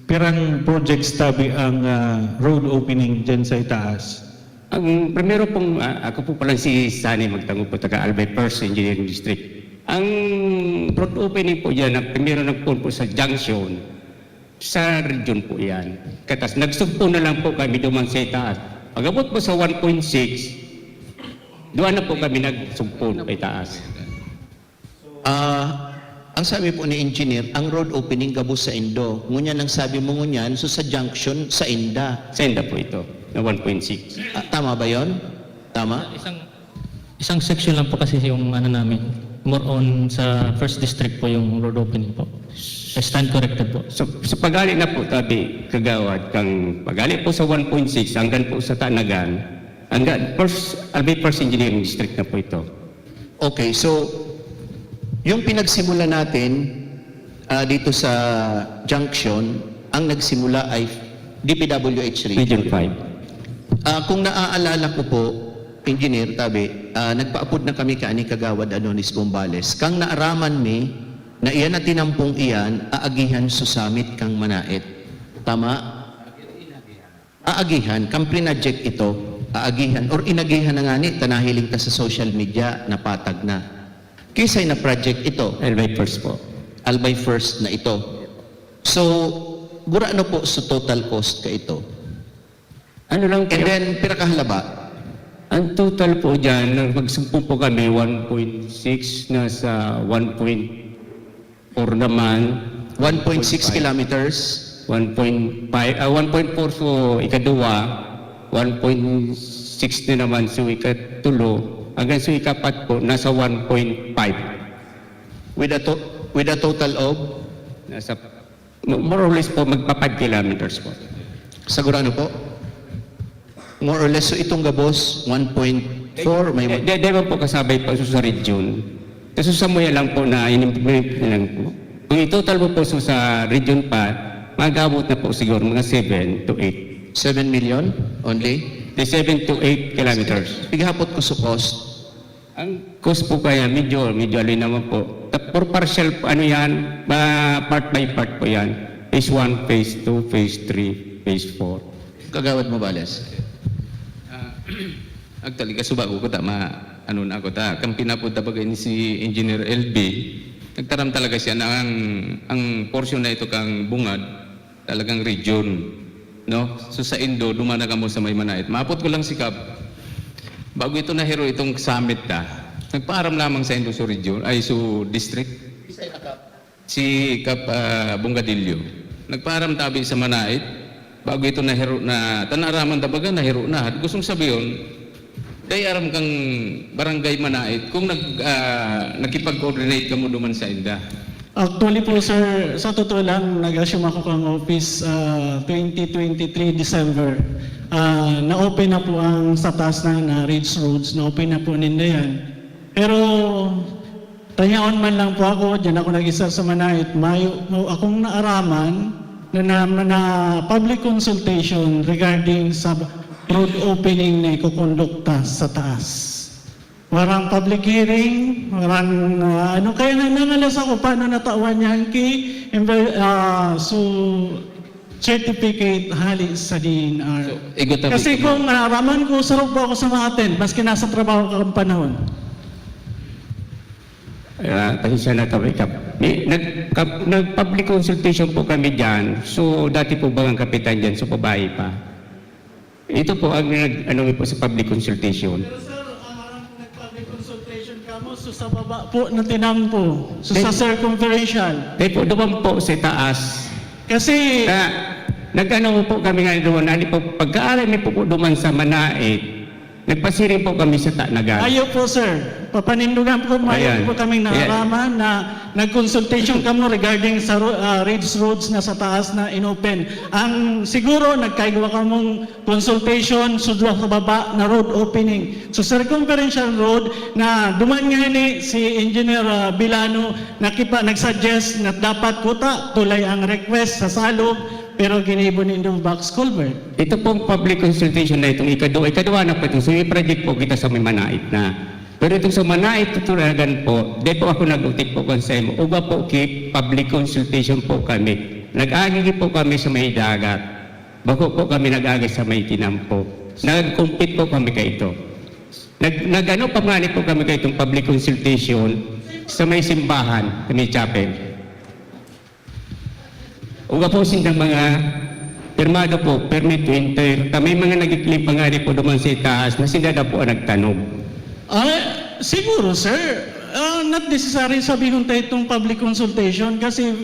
pirang projects tabi ang, ah, road opening dyan sa itaas? Ang primero pong, ah, ako po pala si Sani Magtango po, taga Albay First Engineering District. Ang road opening po dyan, ang primero nagpoon po sa junction, sa region po yan. Katas, nagsugpo na lang po kami duman sa itaas. Pag-abot po sa one point six, doon na po kami nagsugpo pa itaas. Ah, ang sabi po ni engineer, ang road opening gabos sa indo. Ngunyan ang sabi mo ngunyan, so sa junction, sa inda. Sa inda po ito, na one point six. Ah, tama ba yon? Tama? Isang isang section lang po kasi yung ano namin, more on sa first district po yung road opening po. I stand corrected po. So, sa pagali na po, tabi, kagawad, kang pagali po sa one point six hanggang po sa Tanagan, hanggang first, Albay First Engineering District na po ito. Okay, so yung pinagsimula natin ah, dito sa junction, ang nagsimula ay D P W H Region. Region five. Ah, kung naaalala ko po, Engineer Tabi, ah, nagpaapod na kami kaini Kagawad Adonis Bombales. Kang naaraman mi na iyan na tinampong iyan, aagihan susamit kang Manait. Tama? Aagihan, kan prinaject ito, aagihan, or inagihan na ngani, ta nahiling ta sa social media, napatag na. Kisay na project ito? Albay First po. Albay First na ito. So, gurano po sa total cost ka ito? Ano lang po, And then, pira kahalaba? Ang total po dyan, nung magsugpo po kami, one point six, nasa one point four naman. One point six kilometers? One point five, ah, one point four so ikaduwa, one point six na naman so ikatulo, hanggang so ikapat po, nasa one point five. With a, to- with a total of? Nasa, more or less po, magpa five kilometers po. Sagurano po? More or less, so itong gabos, one point four, may Di, di, di ba po kasabay po sa region? Kasi sa muya lang po na in-implement na lang po. Kung i-total mo po so sa region pa, mag-abot na po siguro mga seven to eight. Seven million only? The seven to eight kilometers. Pighapot ko sa cost. Ang cost po kaya, medyo, medyo alin naman po. Ta- For partial, ano yan, ma- part by part po yan. Phase one, phase two, phase three, phase four. Kagawad Mobales. Ah, actually, kasubago ko ta, ma, ano na ako ta, kang pinapunta pa ni si Engineer L B, nagtaram talaga siya na ang, ang portion na ito kang bungad, talagang region, no? So sa Indo, dumana kamo sa may Manait. Maapot ko lang si Kap, bago ito nahiro itong summit ta, nagpaaram lamang sa Indo sa region, ay sa district. Si Kap ah, Bongadillo. Nagpaaram tabi sa Manait, bago ito nahiro na, tanaraman ta baga nahiro na. Gustong sabihin, Tay aram kang Barangay Manait kung nag, ah, nakipag-coordinate kamo duman sa inda? Actually po, sir, sa totoo lang, nag-assume ako kang office ah, twenty twenty-three December. Ah, na-open na po ang sa taas na, na Ridge Roads, na-open na po ninda yan. Pero, tayaon man lang po ako, diyan ako nag-isa sa Manait, mayo, mayo akong naaraman na, na, na public consultation regarding sa road opening na ikukondukta sa taas. Warang public hearing, warang ah, ano, kaya nga nangalas ako paano natawan niya ang ki, envi- ah, so, certificate hali sa D N R. So, igo tabi Kasi ko mo. Kung naraman ko, sarap po ako sa mga attend, maski nasa trabaho ka ang panahon. Ah, pasensya na kami, Kap. May, nag, kap, nag-public consultation po kami dyan. So, dati po bang ang kapitan dyan? So, babae pa. Ito po ang nag, ano po sa public consultation. Pero sir, ang harang kung nag-public consultation ka mo, so sa baba po na tinampo, so Then- sa circumferential. Kaya po, duman po sa taas. Kasi, Kaya, nag-ano po kami nga doon, ano po, pagkaalam niyo po, po duman sa Manait, nagpasiring po kami sa Tanagan. Ayo po, sir. Papanindugan po, mayo Ayan. po kaming Ayan. naaraman na nag-consultation kamo regarding sa ro- ah, Ridge Roads na sa taas na inopen. Ang siguro, nagkaigwa kamong consultation, sudlo sa baba na road opening. So, circumferential road na duman nga ni si Engineer ah, Bilano nakipa, nag-suggest na dapat kuta, tulay ang request sa Salog, pero ginibo nindo box culvert. Ito pong public consultation na itong ikadua, ikadua na po ito. So, may project po kita sa may Manait na. Pero itong sa Manait, Tanagan po, di po ako nag-utik po kung sa imo. Uga po, ki public consultation po kami. Nag-agi po kami sa may dagat. Bako po kami nag-agi sa may tinampo. Nag-compete po kami kaito. Nag, nag-ano pa nga ni po kami kaitong public consultation sa may simbahan, sa may chapel. Uga po sindang mga pirmado po, permit to enter. Kami mga nag-claim pa nga ni po duman sa itaas na sila na po ang nagtanom. Ah, siguro, sir, ah, not necessary sabihon tayo itong public consultation kasi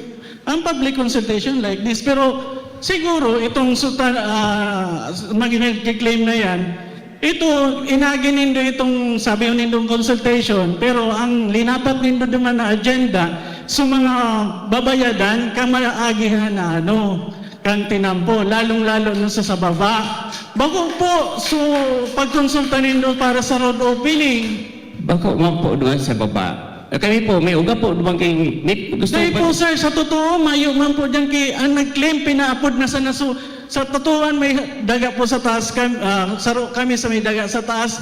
ang public consultation like this, pero siguro itong suta, ah, mag-claim na yan, ito, inagi nindo itong sabi nindong consultation, pero ang linapat nindo naman na agenda sa mga babayadan, kamaagihan na ano, kan tinampo, lalong-lalo na sa, sa baba. Bako po, so pagkonsulta nindo para sa road opening. Bako man po duman sa baba. Eh, kami po, may uga po duman kay, may gusto Dahil pa- po sir, sa totoo, mayo man po dyan kay ang nag-claim pinaapod na sa nasu sa totoohan may daga po sa taas kam, ah, saro kami sa may daga sa taas.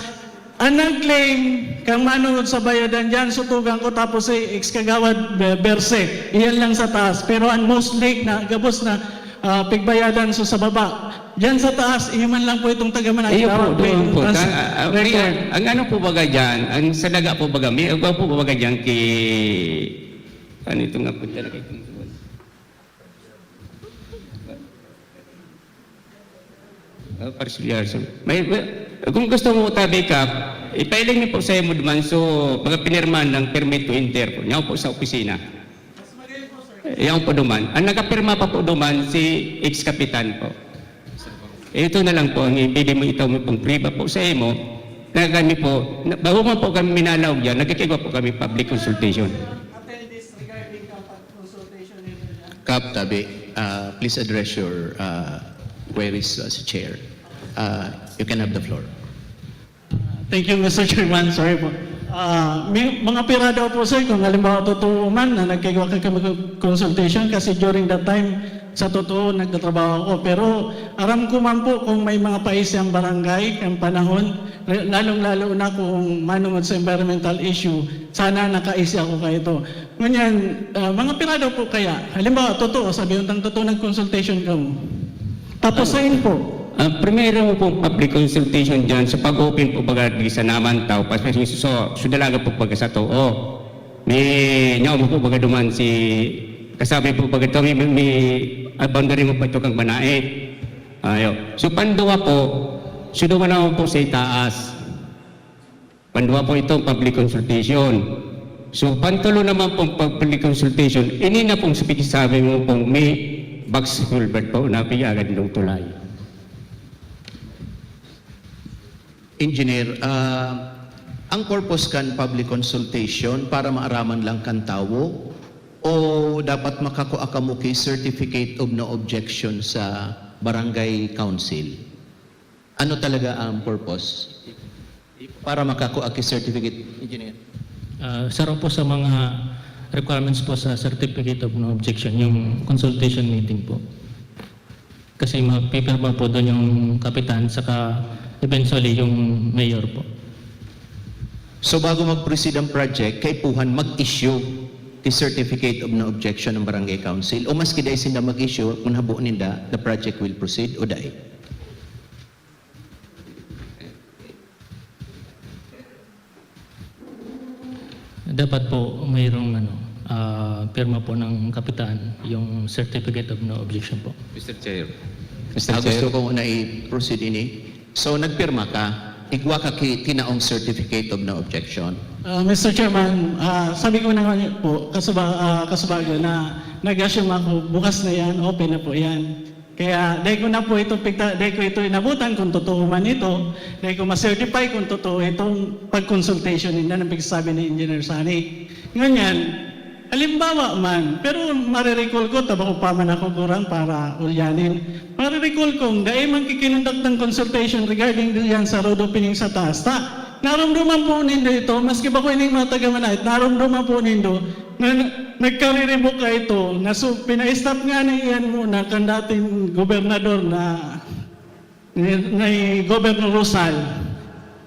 Ang nag-claim kang manunod sa bayadan dyan, sutugan ko tapos si ex-kagawad Be- Berse, iyan lang sa taas. Pero ang most lake na gabos na ah, pigbayadan so sa baba. Diyan sa taas, iyo man lang po itong taga Managua. Iyo po, May doon po. trans- Ta- ah, may- record. ang ano po baga dyan, ang sa daga po baga, may uga po baga dyan kay, ano ito nga po dyan, kay Ah, Parsilyar. So, may, may, kung gusto mo, tabi ka, ipailing niyo po sa imo duman. So, mga pinirmahan ng permit to enter po. Yan po sa opisina. Yan po duman. Ang nakapirma pa po duman, si ex-kapitan po. Ito na lang po ang ibigay mo, itaw mo pong priba po sa imo. Na kami po, na, bago man po kami minalaog yan, nagkikigwa po kami public consultation. Kap, tabi, uh, please address your uh, queries as chair. Uh, you can have the floor. Thank you, Mister Chairman. Sorry po. Ah, may, mga pira daw po, sir, kung halimbawa totoo man na nagkagawa ka kami consultation kasi during that time, sa totoo, nagtatrabaho ako. Pero aram ko man po kung may mga paisi ang barangay, ang panahon, re- lalong-lalo na kung manungod sa environmental issue, sana nakaisi ako kayo to. Ngunyan, ah, mga pira daw po kaya? Halimbawa, totoo, sabi yung tang totoo, nag-consultation ka mo. Tapos sa info, Ang primero mo pong public consultation dyan sa pag-open po baga di sa naman tao, pas so, so dalaga po baga sa too. May nyaw mo po baga duman si kasabi po baga to, may, may, may ah, boundary mo pa ito kang Manait. Ayo. So panduwa po, so duman naman po sa itaas. Pandua po itong public consultation. So, pantulo naman pong public consultation, ini na pong sabi mo pong may box culvert po na piyagan ng tulay. Engineer, ah, ang purpose kan public consultation para maaraman lang kan tawo o dapat makakua kamo ki certificate of no objection sa barangay council? Ano talaga ang purpose? Para makakua ki certificate, engineer? Ah, saro po sa mga requirements po sa certificate of no objection, yung consultation meeting po. Kasi magpipirma po doon yung kapitan saka eventually yung mayor po. So bago mag-proceed ang project, kaipuhan mag-issue ki certificate of no objection ang barangay council o maski dai sinda mag-issue, kung habo ninda, the project will proceed o dai? Dapat po mayroong ano, ah, pirma po ng kapitan yung certificate of no objection po. Mister Chair. Ah, gusto ko na i-proceed ini. So nagpirma ka, igwa ka ki tinaong certificate of no objection. Ah, Mister Chairman, ah, sabi ko na nga po, kasuba, ah, kasubago na nag-assume ako, bukas na yan, open na po yan. Kaya dahil ko na po ito, pigta, dahil ko ito inabutan kung totoo man ito, dahil ko ma-certify kung totoo itong pag-consultation ninda ng pagsasabi ni Engineer Sunny. Ngunyan, halimbawa man, pero marirecall ko, tabako pa man ako kurang para ulyanin. Marirecall kong dai man kikinundak ng consultation regarding diyan sa road opening sa taas. Ta, narumduman po nindo ito, maski ba ko ining mga taga Manait, narumduman po nindo na nagkariribok ka ito, na so, pina-stop nga na iyan muna kan dating gobernador na ni, ni Governor Rosal,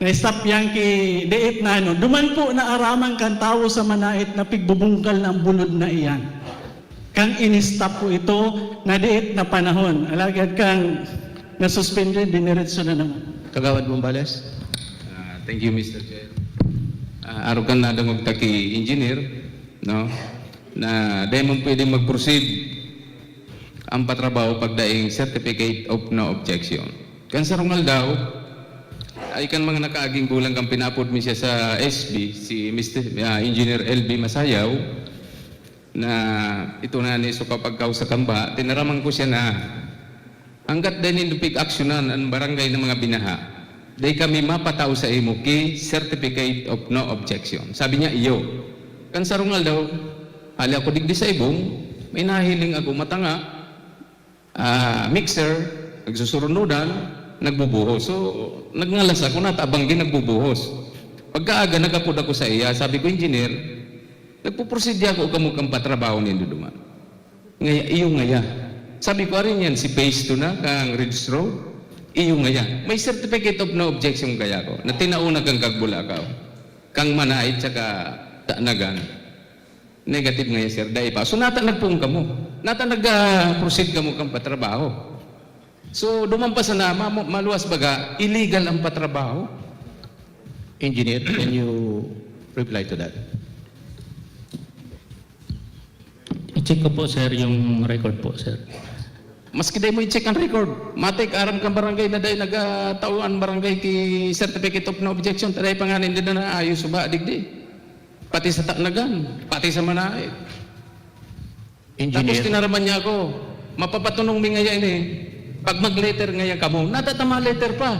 na-stop yan ki diit na ano. Duman po na araman kan tawo sa Manait na pigbubungkal na ang bulod na iyan. Kang in-stop po ito na diit na panahon. Alagad kang nasuspindi, diniretso na naman. Kagawad Bombales? Ah, thank you, Mister Chair. Ah, arog kan nadangog ta ki engineer, no? Na dai man pwede mag-proceed ang patrabaho pag daing certificate of no objection. Kan sarong aldaw, ay kan mga nakaaging bulan kan pinapod mi siya sa S B, si Mister ah, Engineer L B Masayaw, na ito na ni so kapagkausa kamba, tinaraman ko siya na hanggat dai nindo pig-aksyonan an barangay na mga binaha, dai kami mapatao sa imo ki certificate of no objection. Sabi niya, iyo. Kan sarong aldaw, hali ako digdi sa ibong, may nahiling ako matanga, ah, mixer, nagsusurunudan, nagbubuhos. So, nagngalas ako, natabang din nagbubuhos. Pagkaaga, nagapod ako sa iya, sabi ko, "Engineer, nagpuprosidya ako kamo kan patrabaho nindo duman." Ngaya, iyo ngaya. Sabi ko, "Arin yan, si phase two na, kang Ridge Road?" Iyo ngaya. May certificate of no objection kaya ko. Na tinao na kang Kagbulakaw. Kang Manait saka Tanagan. Negative ngaya, sir. Dai pa. So, nata nagpoon kamo. Nata nag-proceed kamo kang patrabaho. So, duman pa sana, ma- maluwas baga, illegal ang patrabaho. Engineer, can you reply to that? I-check ko po, sir, yung record po, sir. Maski dai mo i-check ang record, matik aram kang barangay na dai nagtao an barangay ki certificate of no objection, ta dai pa nga ninda naayos suba digdi. Pati sa Tanagan, pati sa Manait. Tapos Engineer, tinaraman niya ako, "Mapapatunong mi ngaya ini, pag mag-letter ngaya kamo." Natatama letter pa,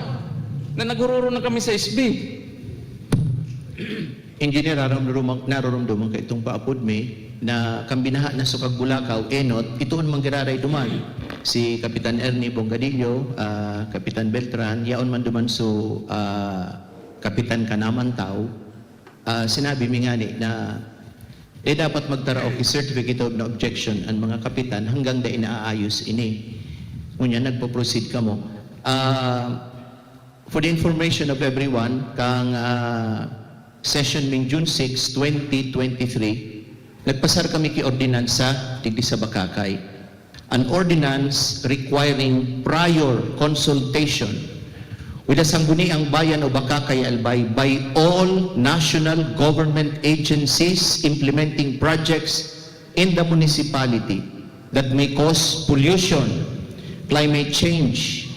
na nagururo na kami sa S B. Engineer, nararumdum-, nararumduman ka itong paapod mi na kan binaha na so Kagbulakaw, enot, ito an manggiraray duman. Si Kapitan Ernie Bongadillo, ah, Kapitan Beltran, yaon man duman so, ah, Kapitan Kanamantaw. Ah, sinabi mi ngani na, eh, dapat magtaraok ki certificate of no objection an mga kapitan hanggang dai naaayos ini. Ngunyan, nagpo-proceed kamo. Ah, For the information of everyone, kang, ah, session ning June six, twenty twenty-three, nagpasar kami ki ordinansa digdi sa Bacacay. An ordinance requiring prior consultation with the Sangguniang Bayan o Bacacay Albay by all national government agencies implementing projects in the municipality that may cause pollution, climate change,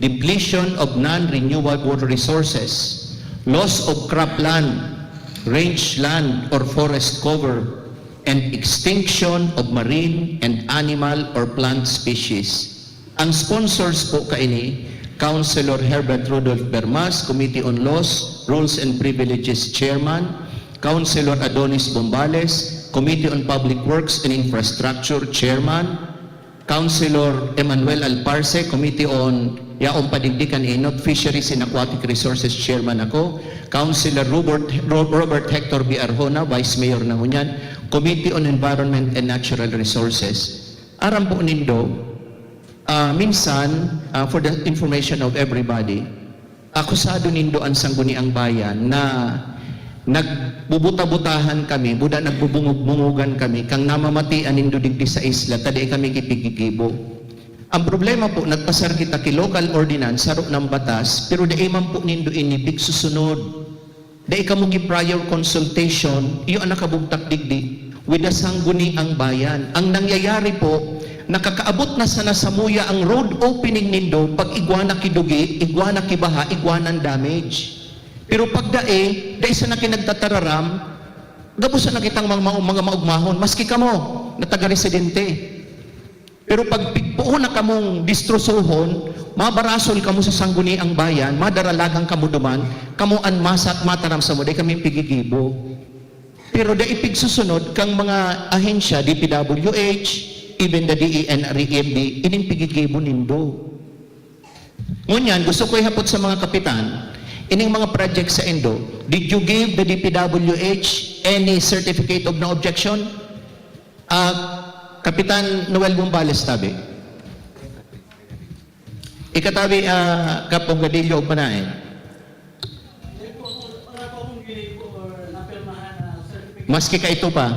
depletion of non-renewable resources, loss of cropland, range land or forest cover, and extinction of marine and animal or plant species. Ang sponsors po kaini, Councilor Herbert Rudolph Bermas, Committee on Laws, Rules and Privileges Chairman, Councilor Adonis Bombales, Committee on Public Works and Infrastructure Chairman, Councilor Emmanuel Alparse, Committee on Yaon Padigdi kan Enot, Fisheries and Aquatic Resources Chairman ako, Councilor Robert, Ro-, Robert Hector B. Arjona, Vice Mayor na ngunyan, Committee on Environment and Natural Resources. Aram po nindo, ah, minsan, ah, for the information of everybody, akusado nindo an Sangguniang Bayan na nagbubuta-butahan kami, buda nagbubungog-bungogan kami, kang namamatian nindo digdi sa isla, ta dai kami kipigigibo. Ang problema po, nagpasar kita ki local ordinance, saro ng batas, pero dai man po nindo ini pigsusunod. Dai kamo gi prior consultation, iyo an nakabugtak digdi, with the Sangguniang Bayan. Ang nangyayari po, nakakaabot na sana samuya ang road opening nindo, pag igwa na ki dugi, igwa na ki baha, igwa nang damage. Pero pag dai, dai sana ki nagtatararam, gabos na kitang mga, mga, mga maugmahon, maski kamo, na taga-residente. Pero pag pigpoon na kamong distrosohon, mabarasol kamo sa Sangguniang Bayan, madaralagan kamo duman, kamo an masat mataram samo, dai kami pigigibo. Pero dai pigsusunod kang mga ahensya, D P W H, even the D E N R E M B, ining pigigibo nindo. Ngunyan, gusto ko ihapot sa mga kapitan, ining mga project sa indo, did you give the D P W H any certificate of no objection? Ah, Kapitan Noel Bombales tabi. Ikatabi, ah, Kap Bonggadillo og Manaen. Maski kaito pa.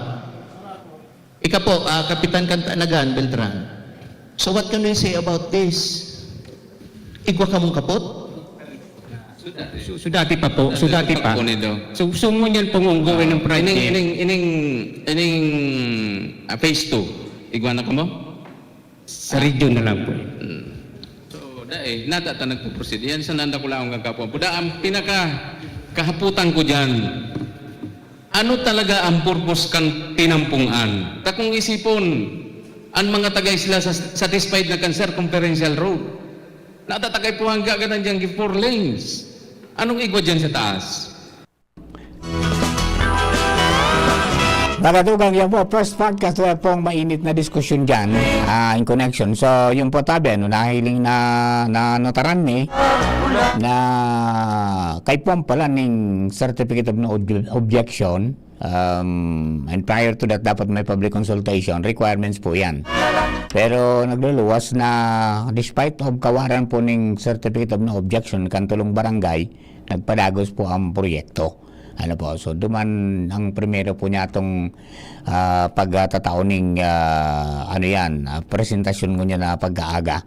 Ika po, ah, Kapitan Kantanagan Beltran. So what can we say about this? Igwa kamong kapot? So, so dati pa po, so dati pa. So, so ngunyan pong ongoing ng project. Ining, ining, ining, ining, ah, phase two, igwa na kamo? Sa region na lang po. Mm. So, dai, nata ta nagpo-proceed. Yan sa nanda ko lang ang kakapuan. Puda, ang pinaka kahaputan ko diyan, ano talaga ang purpose kan Pinampung-an? Ta kung isipon, ang mga taga-isla sa, satisfied na kan circumferential road. Nata ta kay puhang gagadan diyan gi four lanes. Anong igwa diyan sa taas? Mga tugang, yan po, first podcast na pong mainit na diskusyon dyan, ah, in connection. So, yung po tabi, ano, nahiling na, na notaran ni, na kay pong pala ning Certificate of No Ob- Objection, um, and prior to that, dapat may public consultation, requirements po yan. Pero nagluluwas na, despite of kawaran po ning Certificate of No Objection, kan tulong barangay, nagpadagos po ang proyekto. Ano po, so duman ang primero po niya itong ah, pagtatao ning ah, ano yan, ah, presentasyon ngunyan na pag-aaga.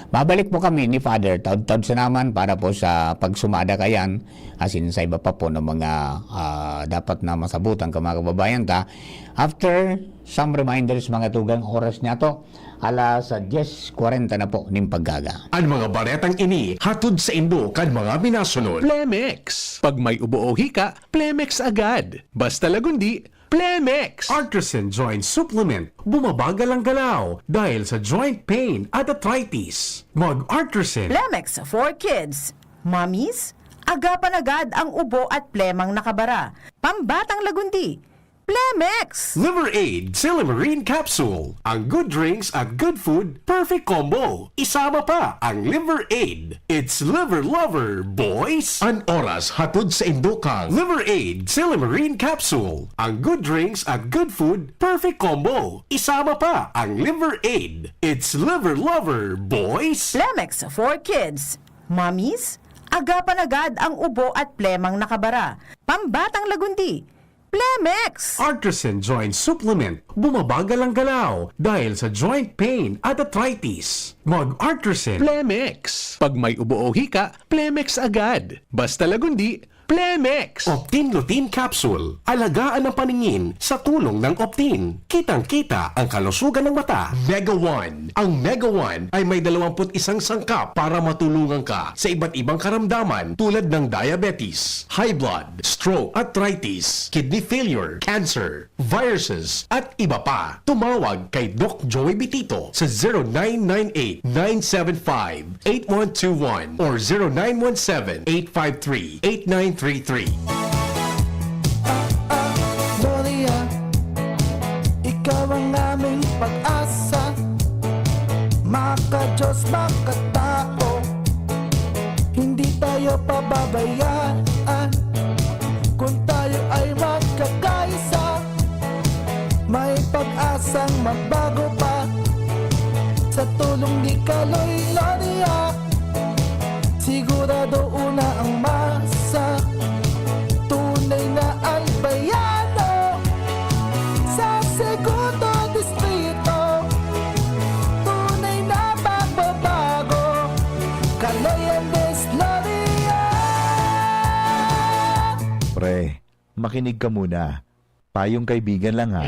Mabalik po kami ni Father Taud-Taud sa naman para po sa pagsumada kayan, asin sa iba pa po ng mga ah, dapat na masabutan ka mga kababayan ta. After some reminders, mga tugang, oras niya to, alas diyes kwarenta na po ning pag-aga. Ang mga baretang ini hatod sa indo kan mga minasunod. Plemex. Pag may ubo o hika, Plemex agad. Basta lagundi, Plemex. Artisan Joint Supplement. Bumabagal ang galaw dahil sa joint pain at arthritis. Mag Artisan. Plemex for Kids. Mommies, agapan agad ang ubo at plemang nakabara. Pambatang lagundi, Plemex! Liver Aid Silymarin Capsule. Ang good drinks at good food, perfect combo. Isama pa ang Liver Aid. It's Liver Lover, boys! An oras hatod sa indo kang Liver Aid Silymarin Capsule. Ang good drinks at good food, perfect combo. Isama pa ang Liver Aid. It's Liver Lover, boys! Plemex for Kids. Mommies, agapan agad ang ubo at plemang nakabara. Pambatang lagundi, Plemex! Artisan Joint Supplement. Bumabagal ang galaw dahil sa joint pain at arthritis. Mag Artisan. Plemex. Pag may ubo o hika, Plemex agad. Basta lagundi, Plemex. Optin Lutein Capsule. Alagaan ang paningin sa tulong ng Optin. Kitang-kita ang kalusugan ng mata. Mega One. Ang Mega One ay may dalawampu't isang sangkap para matulungan ka sa iba't ibang karamdaman tulad ng diabetes, high blood, stroke, arthritis, kidney failure, cancer, viruses, at iba pa. Tumawag kay Doc Joey Bitito sa zero nine nine eight, nine seven five, eight one two one or zero nine one seven, eight five three, eight nine three three. Gloria, ikaw ang aming pag-asa. Maka-Diyos, makatao, hindi tayo pababayaan. Kung tayo ay magkakaisa, may pag-asang magbago pa. Sa tulong ni Kaloy Gloria, sigurado una ang masa. Tunay na albayano sa segundo distrito. Tunay na pagbabago, Kaloy and Des Gloria. Pre, makinig ka muna. Payong kaibigan lang ha.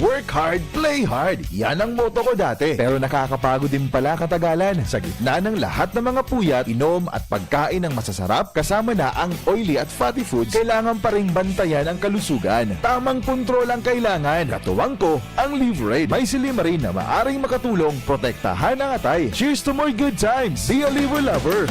Work hard, play hard. Yan ang motto ko dati. Pero nakakapagod din pala katagalan. Sa gitna ng lahat ng mga puyat, inom at pagkain ng masasarap, kasama na ang oily at fatty foods, kailangan pa ring bantayan ang kalusugan. Tamang kontrol ang kailangan. Katuwang ko, ang Liverade. May silymarin na maaring makatulong protektahan ang atay. Cheers to more good times! Be a Liver Lover!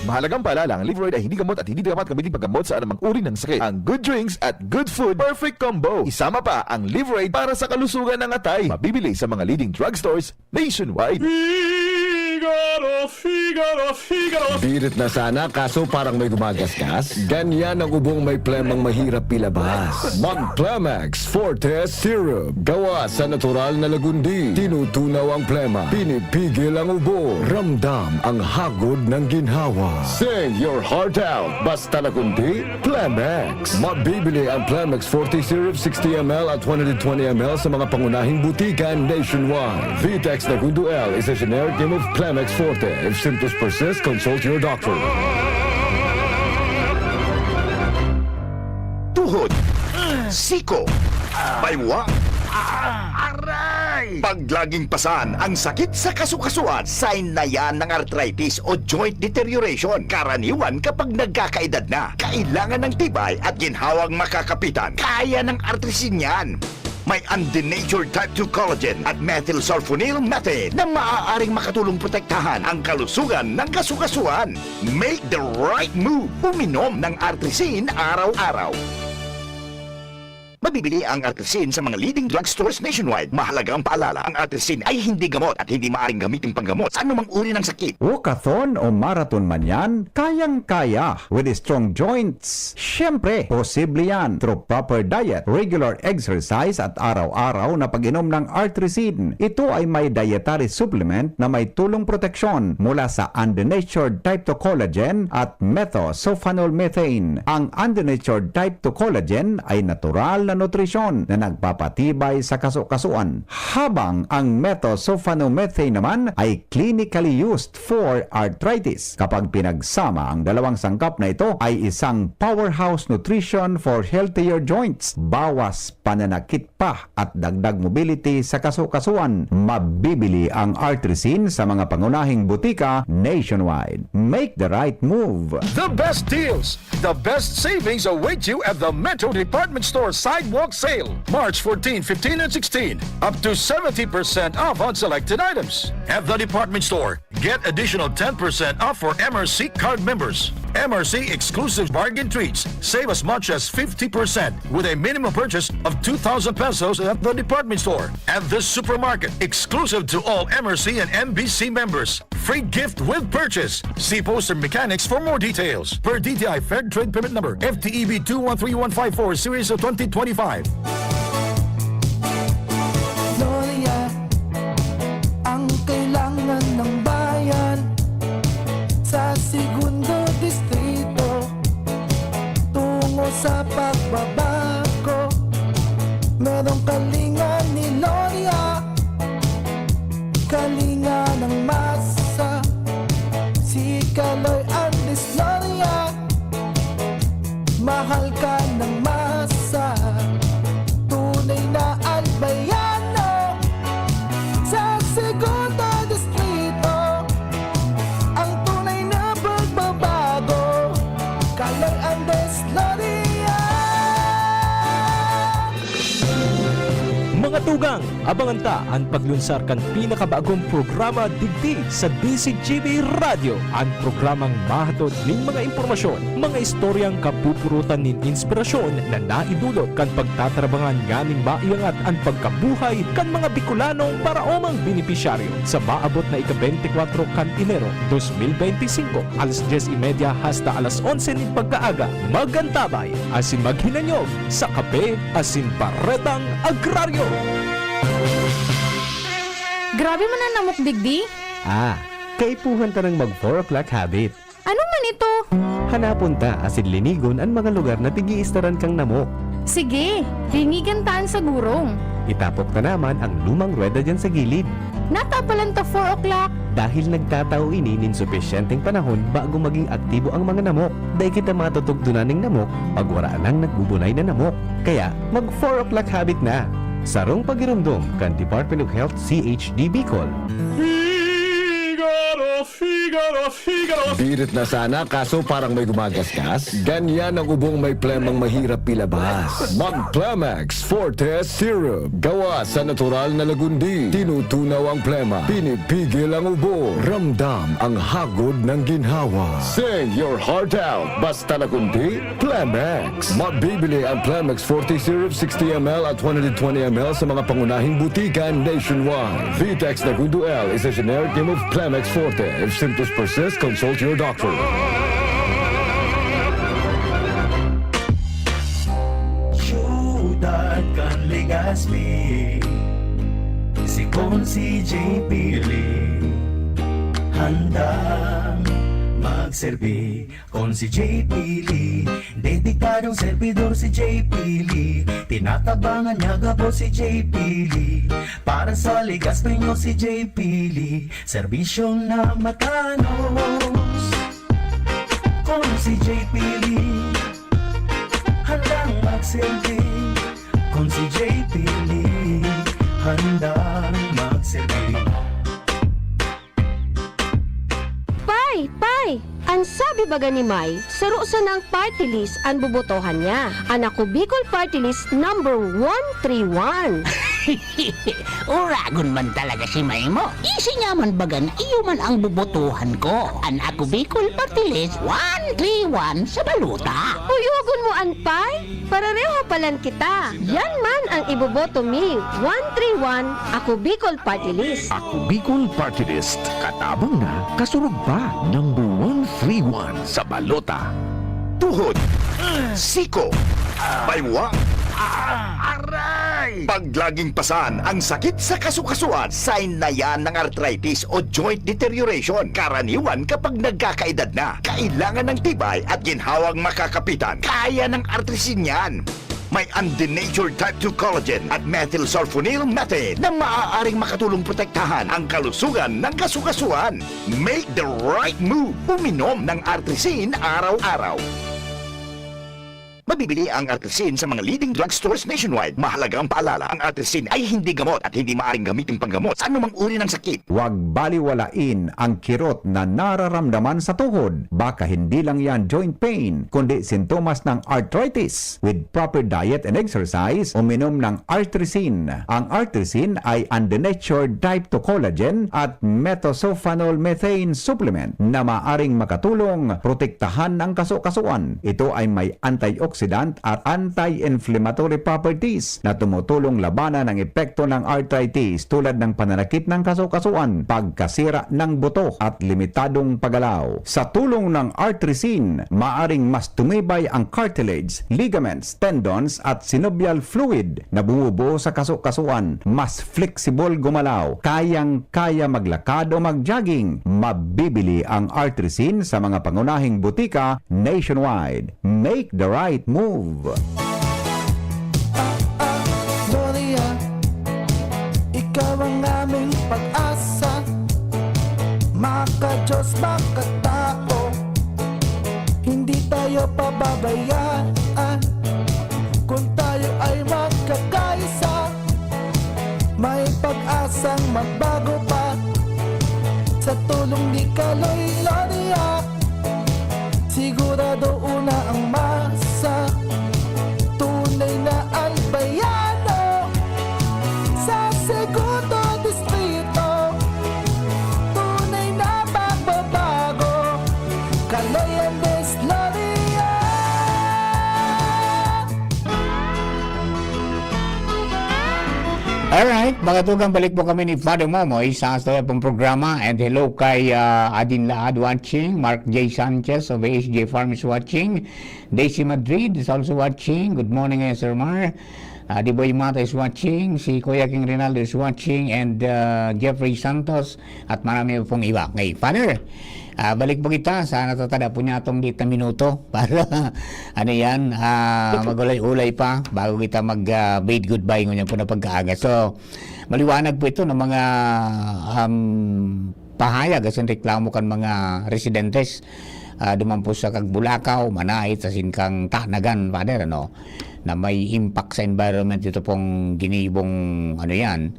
Mahalagang paalala, ang Liverade ay hindi gamot at hindi dapat gamitin paggamot sa anumang uri ng sakit. Ang good drinks at good food, perfect combo. Isama pa ang Liverade para sa kalusugan ng atay. Mabibili sa mga leading drugstores nationwide. Figaro, Figaro, Figaro. Birit na sana, kaso parang may gumagasgas. Ganyan ang ubong may plemang mahirap ilabas. Mag Plemex Forte Syrup. Gawa sa natural na lagundi. Tinutunaw ang plema. Pinipigil ang ubo. Ramdam ang hagod ng ginhawa. Sing your heart out. Basta lagundi, Plemex. Mabibili ang Plemex Forte Syrup sixty M L at one hundred twenty M L sa mga pangunahing butika nationwide. Vitex Nagundo L is a generic name of Plemex Forte. If symptoms persist, consult your doctor. Tuhod, siko, baywa, aray! Pag laging pasan ang sakit sa kasukasuan, sign na yan ng arthritis o joint deterioration. Karaniwan kapag nagkakaedad na, kailangan ng tibay at ginhawang makakapitan. Kaya ng Artrisin yan. May undenatured type two collagen at methylsulfonyl methane na maaaring makatulong protektahan ang kalusugan ng kasukasuan. Make the right move. Uminom ng Artrisin araw-araw. Mabibili ang Artrisin sa mga leading drugstores nationwide. Mahalagang paalala, ang Artrisin ay hindi gamot at hindi maaaring gamitin panggamot sa anumang uri ng sakit. Walkathon o marathon man yan, kayang-kaya with strong joints. Siyempre, posible yan through proper diet, regular exercise at araw-araw na pag-inom ng Artrisin. Ito ay may dietary supplement na may tulong proteksyon mula sa undenatured type two collagen at methosulfonol methane. Ang undenatured type two collagen ay natural na nutrisyon na nagpapatibay sa kasukasuan, habang ang methosulfonomethane naman ay clinically used for arthritis. Kapag pinagsama, ang dalawang sangkap na ito ay isang powerhouse nutrition for healthier joints. Bawas pananakit pa at dagdag mobility sa kasukasuan. Mabibili ang Artrisin sa mga pangunahing butika nationwide. Make the right move! The best deals, the best savings await you at the Metro Department Store Sidewalk Sale, March fourteen, fifteen, and sixteen. Up to seventy percent off on selected items. At the department store, get additional ten percent off for M R C card members. M R C exclusive bargain treats save as much as fifty percent with a minimum purchase of two thousand pesos at the department store. At the supermarket, exclusive to all M R C and M B C members. Free gift with purchase. See poster mechanics for more details. Per D T I Fair Trade Permit Number, F T E B two one three one five four, Series of twenty twenty-five. Gloria, ang kailangan ng bayan sa segundo distrito, tungo sa pagbabago. Merong kalinga ni Gloria, kalinga ng masa. Si Kaloy Andres Gloria, ka ng masa, tunay na Albayano. Sa Segundo Distrito, ang tunay na pagbabago, Kaloy Andres Loria. Mga tugang, abangan ta an paglunsar kan pinakabagong programa digdi sa D Z G B Radyo, an programang mahatod nin mga impormasyon, mga istoryang kapupurutan nin inspirasyon na naidulot kan pagtatarabangan nganing maiangat an pagkabuhay kan mga Bicolanong paraomang benepisyaryo. Sa maabot na ika-bente kwatro kan Enero dos mil bente singko, alas dyes y media hasta alas onse nin pagkaaga, magantabay asin maghinanyog sa Kape asin Baretang Agraryo. Grabe man an namok digdi. Ah, kaipuhan ta nang mag four o'clock habit. Ano man ito? Hanapon ta asin linigon an mga lugar na pig-iistaran kang namok. Sige, linigan ta an sa gurong. Itapok ta naman ang lumang ruweda diyan sa gilid. Natapalan ta four o'clock. Dahil nagtatao ini nin supisyenteng panahon bago maging aktibo ang mga namok. Dai kita matutugtunan nin namok pag wara nang nagbubunay na namok. Kaya, mag four o'clock habit na! Sarong pagiromdom kan Department of Health C H D Bicol. Figaro, Figaro, Figaro! Birit na sana, kaso parang may gumagasgas. Ganyan ang ubong may plemang mahirap ilabas. Mag Plemex Forte Syrup. Gawa sa natural na lagundi. Tinutunaw ang plema. Pinipigil ang ubo. Ramdam ang hagod ng ginhawa. Sing your heart out. Basta lagundi, Plemex. Mabibili ang Plemex forty Syrup sixty M L at one hundred twenty M L sa mga pangunahing butika nationwide. Vitex Nagundo L is a generic name of Plemex forty. If symptoms persist, consult your doctor. Siyudad kan Legazpi, si Consi J P Lee, handang magserbi. Consi J P Lee, dedikadong servidor si J P Lee. Tinatabangan niya gabos si J P Lee. Para sa Legazpeño si J P Lee, serbisyong na matanos. Consi J P Lee, handang magserbi. Consi J P Lee, handang magserbi. Pay! Pay! An sabi baga ni May, saro sanang party list an bobotohan niya. An Ako Bicol Party List number one three one. Uragon man talaga si May mo. Isi niya man baga na iyo man ang bobotohan ko. An Ako Bicol Party List one three one sa balota. Uyogon mo an Pay? Parareho palan kita. Yan man ang iboboto mi. One three one, Ako Bicol Party List. Ako Bicol Party List. Katabang na, kasurog pa. Number one three one sa balota. Tuhod. Siko. Baywa. Aray! Pag laging pasan ang sakit sa kasukasuan, sign na yan ng arthritis o joint deterioration. Karaniwan kapag nagkakaedad na, kailangan ng tibay at ginhawang makakapitan. Kaya ng artrisin yan. May undenatured type two collagen at methylsulfonyl methane na maaaring makatulong protektahan ang kalusugan ng kasukasuan. Make the right move. Uminom ng Artrisin araw-araw. Mabibili ang Artrisin sa mga leading drugstores nationwide. Mahalagang paalala, ang Artrisin ay hindi gamot at hindi maaaring gamitin panggamot sa anumang uri ng sakit. Huwag baliwalain ang kirot na nararamdaman sa tuhod. Baka hindi lang yan joint pain, kundi sintomas ng arthritis. With proper diet and exercise, uminom ng Artrisin. Ang Artrisin ay undenatured type two collagen at methylsulfonyl methane supplement na maaring makatulong protektahan ang kasukasuan. Ito ay may antioxidant at anti-inflammatory properties na tumutulong labanan ang epekto ng arthritis tulad ng pananakit ng kasukasuan, pagkasira ng buto at limitadong paggalaw. Sa tulong ng Artrisin, maaring mas tumibay ang cartilage, ligaments, tendons at synovial fluid na bumubuo sa kasukasuan. Mas flexible gumalaw, kayang-kaya maglakad o mag-jogging. Mabibili ang Artrisin sa mga pangunahing butika nationwide. Make the right move! Gloria, ikaw ang aming pag-asa. Maka-Diyos, makatao, hindi tayo pababayaan. Kung di kaloy Gloria, sigurado una ang masa. Tunay na albayano sa segundo distrito. Tunay na pagbabago, kaloy Andes Gloria. Alright, mga tugang, balik po kami ni Father Momoy sa Astoya pong programa. And hello kay, ah, Adin Laad watching, Mark J Sanchez of H J Farm is watching, Daisy Madrid is also watching. Good morning, eh, Sir Mar. Ah, Diboy Mata is watching, si Kuya King Rinaldo is watching, and, ah, Jeffrey Santos, at marami pong iba. Okay, Father, ah, balik po kita sa natatada po niya itong di na minuto para, ano yan, ah, magulay-ulay pa bago kita mag, ah, bid goodbye ngunyan po na pagkaaga. So, maliwanag po ito ng mga, um, pahayag asin reklamo kan mga residentes, ah, duman po sa Kagbulakaw, Manait, asin kan Tanagan, Father, ano, na may impact sa environment ito pong ginibong, ano yan,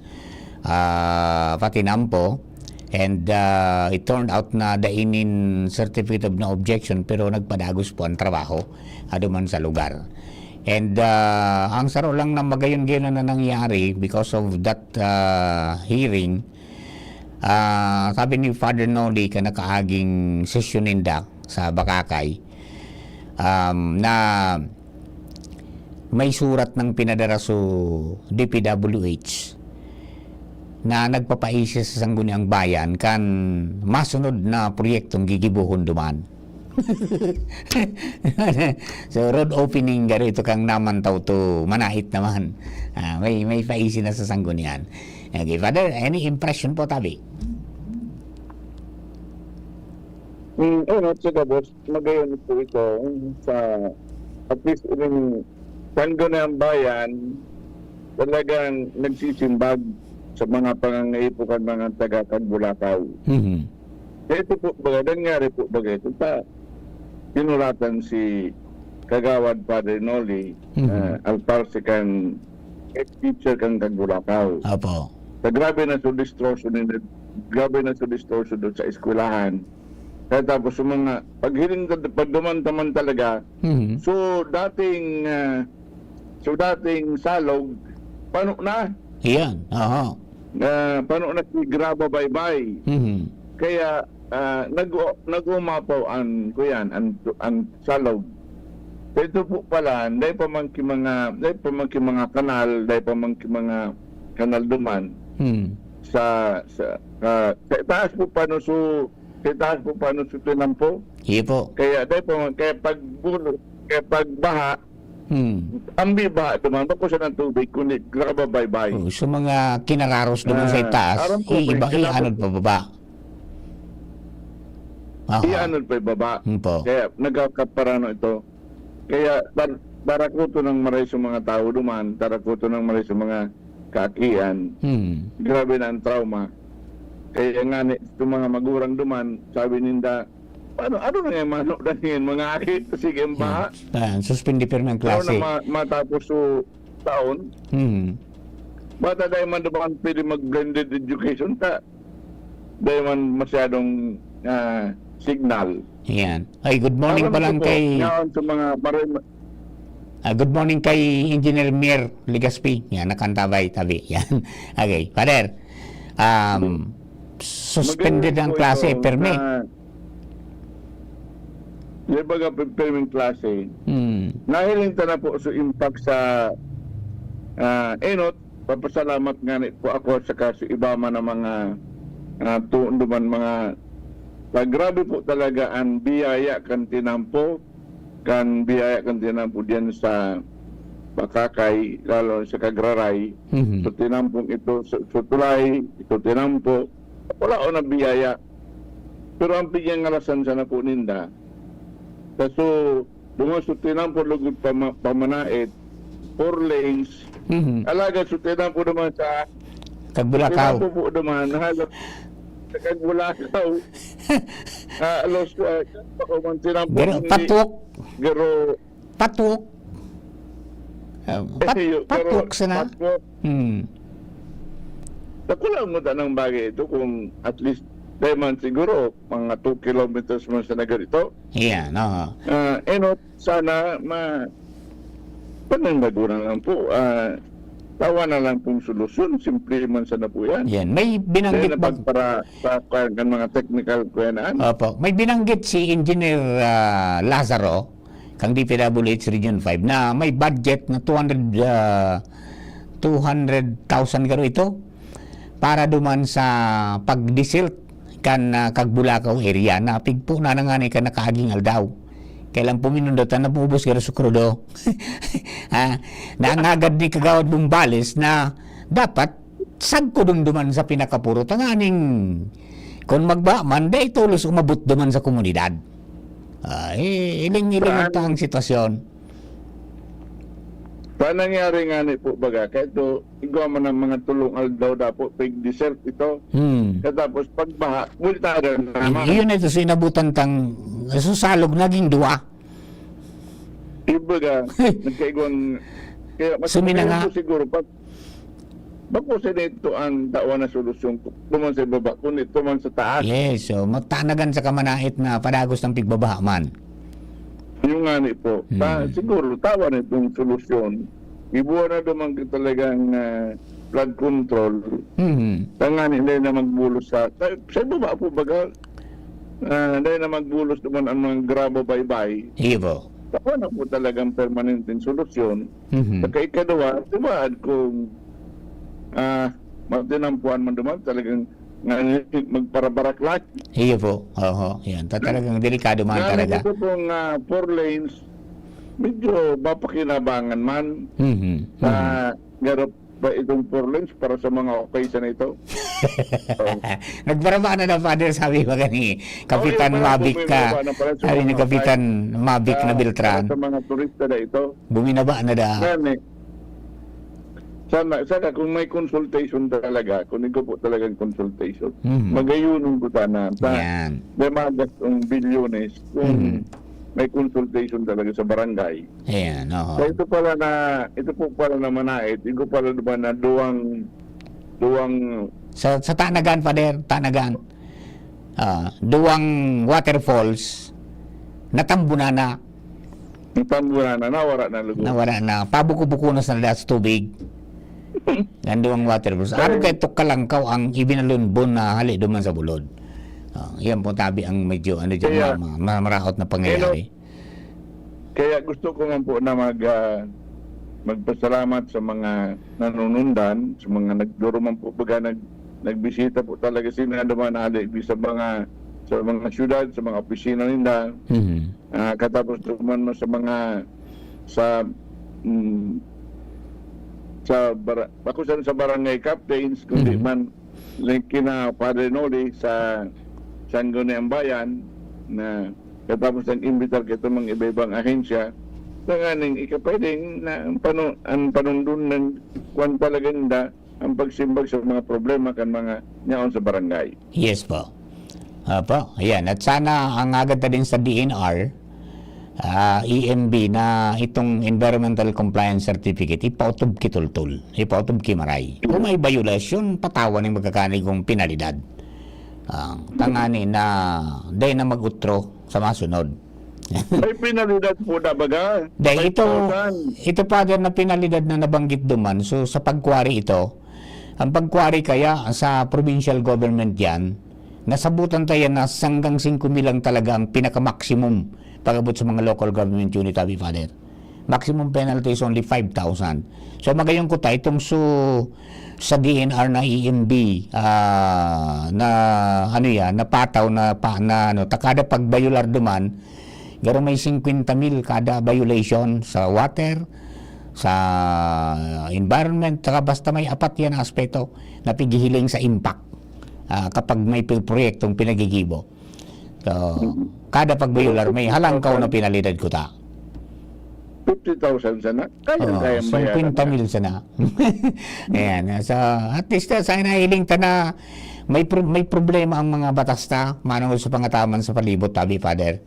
ah, patinampo. And, ah, it turned out na dai nin certificate of no objection, pero nagpadagos po ang trabaho, ah, duman sa lugar. And, ah, ang saro lang na magayon-gayon na nangyari because of that, ah, hearing, ah, sabi ni Father Noli kan nakaaging sesyon ninda sa Bakakay, um, na may surat na pinadara sa D P W H na nagpapaisi sa Sangguniang Bayan kan masunod na proyektong gigibohon duman. So, road opening, garo ito kan Namantaw to Manait naman. Ah, may, may paisi na sa Sanggunian. Okay, Father, any impression po, tabi? Mm, ayun, at saka, boss, magayon po ito, mm, sa, at least, ining Sangguniang Bayan, talagang nagsisimbag sa mga pangangaipo kan mga taga Kagbulakaw. Mhm. Kaya ito po, baga, nangyari po, baga, ito sa sinuratan si Kagawad Padre Noli, Mhm. ah, Alparse kan head teacher kan Kagbulakaw. Apo. Sa grabe na su distortion, grabe na su distortion doon sa eskwelahan. Kaya tapos yung mga, paghiling, pagduman-taman talaga, Mhm. so dating, ah, so dating salog, pano na. Iyan, aha. Ah, pano na si Graba Baybay. Mhm. Kaya, ah, nag-, nag-umapaw an, kuyan, an, an salog. Ito po pala, dahil pa man ki mga, dahil pa man ki mga kanal, dahil pa man ki mga kanal duman Hmm. sa, sa, ah, sa itaas po pa no, so, sa itaas po pa no, so tinampo. Iyo po. Kaya dahil pa man, kaya pag bulo, kaya pag baha, Hmm. ambi baha duman, bako siya ng tubig, kundi nakababaybay. Oh, so mga kinararos duman sa Ah, itaas, aram ko, i-, iba, kinabot- ianod pababa. Aha. Ianod pa ibaba. Hmm po. Kaya nagkakaparano ito. Kaya tar-, tarakoto ng maray sa mga tao duman, tarakoto ng maray sa mga kaakian. Hmm. Grabe na ang trauma. Kaya nga ni, itong mga magurang duman, sabi ninda, "Paano, ano na yan, mano na yan, mga aki? Sige, ang baha." Yan. Yan. Suspindi pirmi ang Paano klase. na ma-, matapos so taon? Hmm. Bata dahil man naman pwede mag-blended education ta. Dahil man masyadong, ah, signal. Yan. Ay, good morning Alam pa ko lang po, kay, yaon sa mga maray-, ah, good morning kay Engineer Mir Legaspi. Yan, nakantabay, tabi. Yan. Okay, Father. Um, suspended Maganda ang po klase, ito permi. na Di ba ka pi-, pirming klase? Hmm. Nahiling ta na po sa impact sa, ah, enot, papasalamat nga ni po ako sa kaso iba man ang mga, ah, tuon duman mga, ah, grabe po talaga ang biyaya kan tinampo, kan biyaya kan tinampo diyan sa Bakakay, lalo sa Kagraray. Mhm. So, tinampong ito, so, so tulay, ito tinampo. Wala o na biyaya. Pero ang pigyang alasan sana po ninda, sa so, duman so tinampo lugod pa ma-, pa Manait, four lanes, Mhm. alaga so tinampo naman sa Kagbulakaw. Tinampo po naman, halos sa Kagbulakaw. Ah, alos, ah, ako man tinampo Pero hindi. patok. Pero Patok. Ah, pat-, Iyo, pero patok sana. patok. Hmm. Dakula mo tanang bagay ito kung at least Dai man siguro, mga two kilometers man sana ganito. Iyan, oo. Ah, enot, sana ma-, panandagonan lang po. Ah, tawa na lang pong solusyon. Simple man sana po yan. Yan. May Dahil binanggit na bag- pagpara sa kan mga technical kuyanaan. Opo. May binanggit si Engineer ah, Lazaro, kang D P W H Region five, na may budget na two hundred, ah, two hundred thousand garo ito para duman sa pag-desert kan ah, Cagbulacao area na pigpo na na ngani kan nakaaging aldaw. Kailan puminundot na naubos garo sa krudo. Ha? Na ang agad ni Kagawad Bumbales na dapat sagkudon duman sa pinakapuro tanganing kung magba man, dai tolos umabot duman sa komunidad. Ah, eh, iling-iling Saan? Ito ang sitwasyon. Sa nangyari nga ni po baga, kahit do, igwa man ang mga tulong aldaw dapat pig desert ito. Hmm. Katapos pagbaha, bultaran naman. Iyon ito, so inabutan tang susalog, naging duwa. Ibaga, nagkaigwang, kaya mas Sumina maganda nga. po siguro pag bako sa ito ang tawan na solusyon ko, duman sa baba, kung ito man sa taas. Yes, so matanagan sa kamanait na padagos ng pigbabaha man. Yung nga ni po. Ta, Hmm. Siguro, tawan itong solusyon. Ibuwan na duman ka talagang ah, flood control. Mhm. Tangani, hindi na magbulos sa, sa, sa baba po baga, ah, hindi na magbulos naman ang mga grabo baybay. Iyo po. Tawa na po talagang permanenteng solusyon. Mhm. Sa ikaduwa, tiwaan kung ah, matinampuan man duman, talagang nga, magparabarak lang. Iyo po. Oho, yan. Ta- talagang delikado man Nga, talaga. Ito pong ah, four lanes, medyo mapakinabangan man Mhm. sa Mhm. garap ba itong four lanes para sa mga okay sa na ito. So, Nagbaba na na, Father, sabi ba ni Kapitan Okay, wala Mavic po, may ka? baba na pala sa Sabi ni mga Kapitan Mavic na sa, Beltran. Para sa mga turista na ito. Bumaba na da. Yan eh. Sana, sana kung may consultation talaga, kung ito po talagang consultation, Mhm. magayunin ko sana. Sa, Yan. May mga gastong bilyones kung Mhm. may consultation talaga sa barangay. Ayan, oo. So ito pala na, ito po pala na Manait, ito pala naman na duwang, duwang Sa, sa Tanagan, Father, Tanagan. Ah, duwang waterfalls, natambunan na, tambunan na, nawara na lugod. nawara na, pabuko-buko na sa lahat sa tubig. Ang duwang waterfalls. Ano kay Tukalangkaw ang ibinalunbon na hali duman sa bulod? Ah, yan po tabi ang medyo ano dyan, Kaya, ma- ma- maraot na pangyayari. Kaya gusto ko man po na mag, ah, magpasalamat sa mga nanunundan, sa mga nagduro man po baga nag, nagbisita po talaga sila naman ali sa mga sa mga syudad, sa mga opisina ninda. Mhm. Ah, katapos naman sa mga sa mm, sa bara, ako sa, sa barangay captains, kundi Mhm. man like kina Padre Noli sa Sangguniang Bayan na katapos nag-imbitar kita mga iba-ibang ahensya, tanganing ikapwedeng na ang, panu, ang panundon ng kwan talaga ninda ang pagsimbag sa mga problema kan mga nyaon sa barangay. Yes po. Apo, ayan. At sana ang agad na din sa D N R, ah, E M B na itong environmental compliance certificate, ipautob ki tultol, ipautob ki maray. Kung may violasyon, patawan ng magkakanig kong penalidad. Ah, tangani na, dahil na mag-utro sa masunod. May penalidad po na baga? Dahil ito, Five thousand. Ito, Father, na penalidad na nabanggit duman, so sa pagkwari ito, ang pagkwari kaya sa provincial government yan, nasabutan tayo na hanggang singko mil lang talaga ang pinaka-maximum pag-abot sa mga local government unit, abi, Father. Maximum penalty is only five thousand. So, magayong ko tayo, itong su, sa D N R na E M B, ah, na, ano yan, napataw na, pa, na, ano, takada pagbayular duman, garo may singkwenta mil kada violation sa water, sa environment, saka basta may apat yan na aspeto na pighihiling sa impact, ah, kapag may pil-, proyektong pinagigibo. So, kada pagbayular, may halangkaw na penalidad kuta. Fifty thousand sana. Kaya, Oh, kaya bayaran. singkwenta mil sana. Ayan. So, at least, uh, sana hiling ta na may pro- may problema ang mga batas ta, manungod sa pangataman sa palibot, tabi, Father.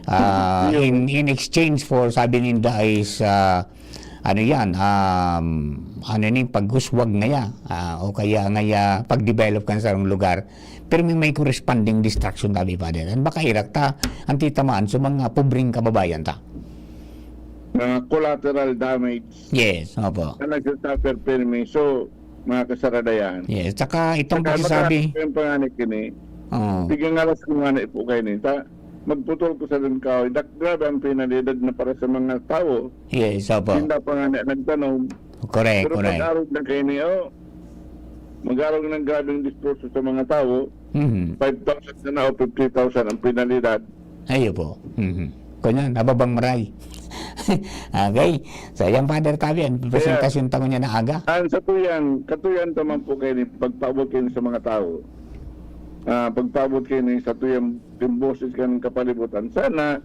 Ah, Yun. in in exchange for, sabi ninda, is ah, ano yan, um, ano ni, paghuswag ngaya, ah, o kaya ngaya pag-develop kan sarong lugar, pero may, may corresponding destruction tabi, Father. An baka irak ta, an titamaan sa mga pobreng kababayan ta. Mga collateral damage Yes, opo. na nagsasuffer pirmi. So, mga kasaradayan. Yes, tsaka itong Saka pagsasabi mataas yung panganib kini. Oo. Sige nga, alas ko nga na ipo kayo ni. Ta, magputol ko sa limkaw. Dak-, grabe ang penalidad na para sa mga tao. Yes, opo. Hindi pa nga na nagtanom. Correct, Pero correct. pag-arog na kayo ni, oh, mag-arog ng grabeng diskurso sa mga tao, Mhm. five thousand na na o fifty thousand ang penalidad. Ayo po. Mhm. Kunyan, nababang maray. Okay. So, yan, Father Tabi, ang presentasyon ta ngunyan na aga. Ang sa tuyang, katuyan ta man po kayo ni pagpaabot kayo sa mga tao. Ah, pagpaabot kayo ni sa tuyang timboses kan kapalibutan. Sana,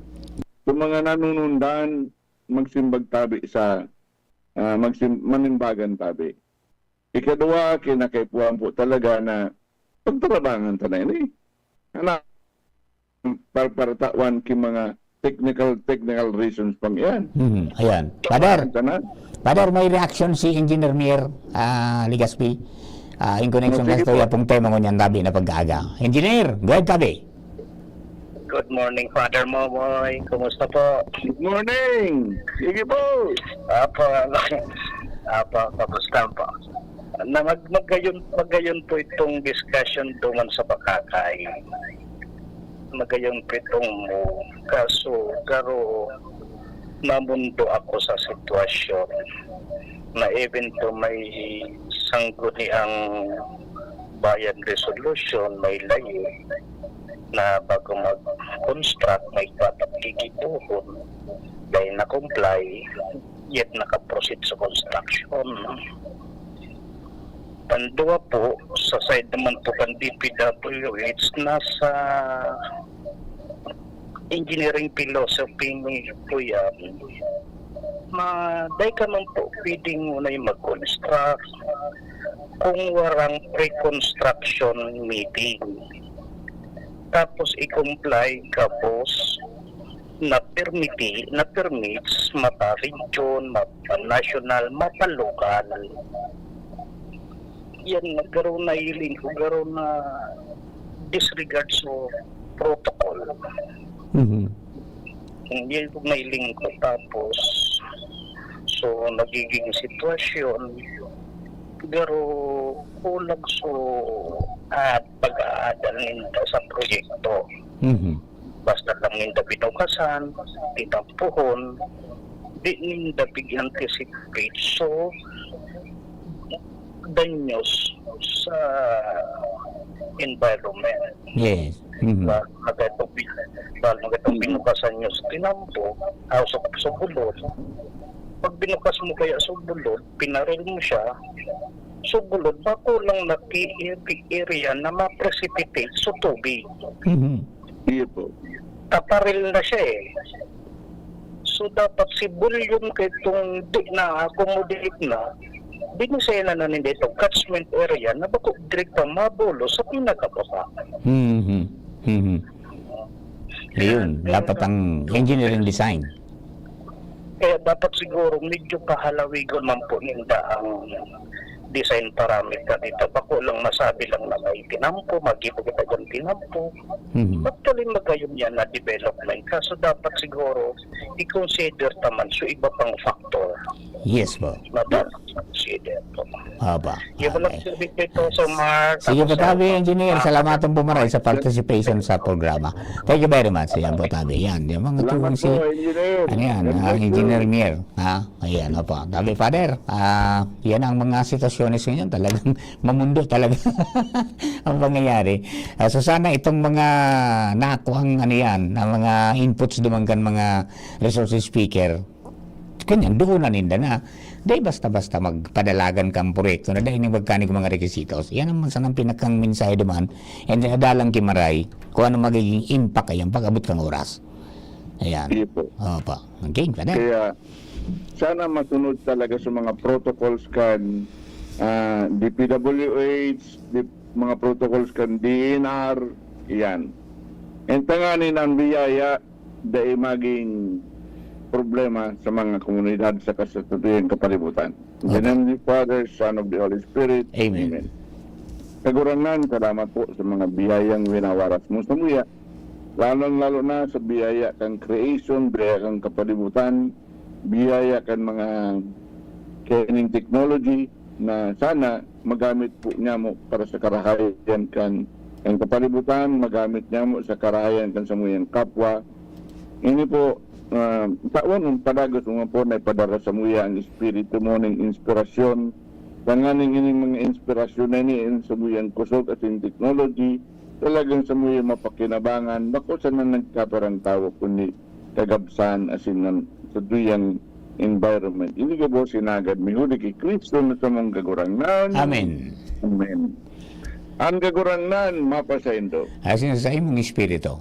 sa mga nanunundan, magsimbag tabi sa, ah, magsim-, manimbagan tabi. Ikadwa, kinakaipuhan po talaga na pagtarabangan ta na ini. Ana, par-, paratawan ki mga technical, technical reasons pang iyan. Mhm, ayan. Father, Tanan. Father, may reaction si Engineer Mier, ah, Legaspi. Ah, in connection Oh, sige sa po. Yapong tema ngunyan tabi na pag-aaga. Engineer, go ahead, tabi. Good morning, Father Momoy. Kumusta po? Good morning. Sige po. Apo, apo, kamusta po? Na mag-, magayon, magayon po itong discussion dungan sa Bakakay. Magayon po itong mo. Kaso, garo, namundo ako sa sitwasyon na even to may sangguniang bayan resolution, may layo na bago mag-construct, may dapat gigibohon, dahil na-comply, yet nakaproceed sa construction. Pandua po, sa side naman po kan D P W H, nasa engineering philosophy ni Kuya, ma-, dai ka man po pwedeng unay mag-construct kung warang pre-construction meeting. Tapos i-comply ka, boss, na permiti-, na permits, mapa-region, mapa-national, mapa-local. Yan, garo na hiling ko, garo na disregard sa protocol. Mhm. Yan po na hiling ko. Tapos, so, nagiging sitwasyon, garo kulang so, ah, pag-aadal ninda sa proyekto. Mhm. Basta lang ninda binukasan, tinampuhon, di ninda big-anticipate. So, danyos sa environment. Yes. Mhm. Ba, magkatong bi-, ba, magkatong Mhm. binukasan nyo sa tinampo, ah, sa, sa bulod. Pag binukas mo kaya sa bulod, pinaril mo siya, sa bulod, makulang na ki-, ki-, area na ma-precipitate sa tubig. Mhm. Iyo po. Taparil na siya eh. So, dapat si volume kay itong di na-accommodate na, binisay na na ninda itong catchment area na bako direkta mabulos sa pinakababa. Mhm. Mhm. Ayun, Kaya dapat ang engineering design. Kaya dapat siguro medyo pahalawigon man po ninda ang design parameter dito. Bako lang masabi lang na may tinampo, magibo kita dyan tinampo. Mhm. Actually, magayon yan na development. Kaso dapat siguro i-consider naman so iba pang factor. Yes po. Na dapat i-consider po. Opo. Yung mga Okay. service nito sa Mark, Sige tapos po, sa tabi, engineer. Salamat po maray sa participation sa programa. Thank you very much. Ayan po, tabi. Yan, yung mga Salamat tuwang si, po, engineer. Ano yan, God ah, bless you. Engineer Mier. Ha? Ayan, opo. Tabi, Father, ah, yan ang mga sitwasyones ngayon. Talagang mamundo talaga ang pangyayari. Ah, so, sana itong mga nakuhang, ano yan, ang mga inputs duman kan mga resources speaker, Kanyan, doon na ninda na. Dai basta-basta magpadalagan kang proyekto na dai ni magkanig mga requisitos. Yan naman sanang pinakang mensahe duman. And then, adalang kimaray kung ano magiging impact kayan pag-abot kang oras. Ayan. Sige po. Opo. Okay, Father. Kaya, sana masunod talaga sa mga protocols kan, ah, D P W H, di-, mga protocols kan D N R, yan. And tanganin ang biyaya, dai maging, problema sa mga komunidad sa kasasaduyang kapalibutan. In the Okay. name of the Father, Son of the Holy Spirit. Amen. Amen. Kagurangnan, salamat po sa mga biyayang winawaras mo sa muya. Lalong-lalo na sa biyaya kan creation, biyaya kan kapalibutan, biyaya kan mga kening technology na sana magamit po niya mo para sa karahayan kan, kan kapalibutan, magamit niya mo sa karahayan kan samuyang kapwa. Ini po, ah, tawan mong padagos mo po na ipadara sa muya ang espiritu mo ning inspirasyon. Tanganing ining mga inspirasyon na ini, in sa muyang kusog asin technology, talagang sa muyang mapakinabangan, bako sana nagkaparang tawo, kundi kagabsan asin nan, sa duyang environment. Ini gabos sinagad, mihuli ki Cristo na samong Kagurangnan. Amen. Amen. Ang Kagurangnan, mapasaindo. Asin sa imong espiritu.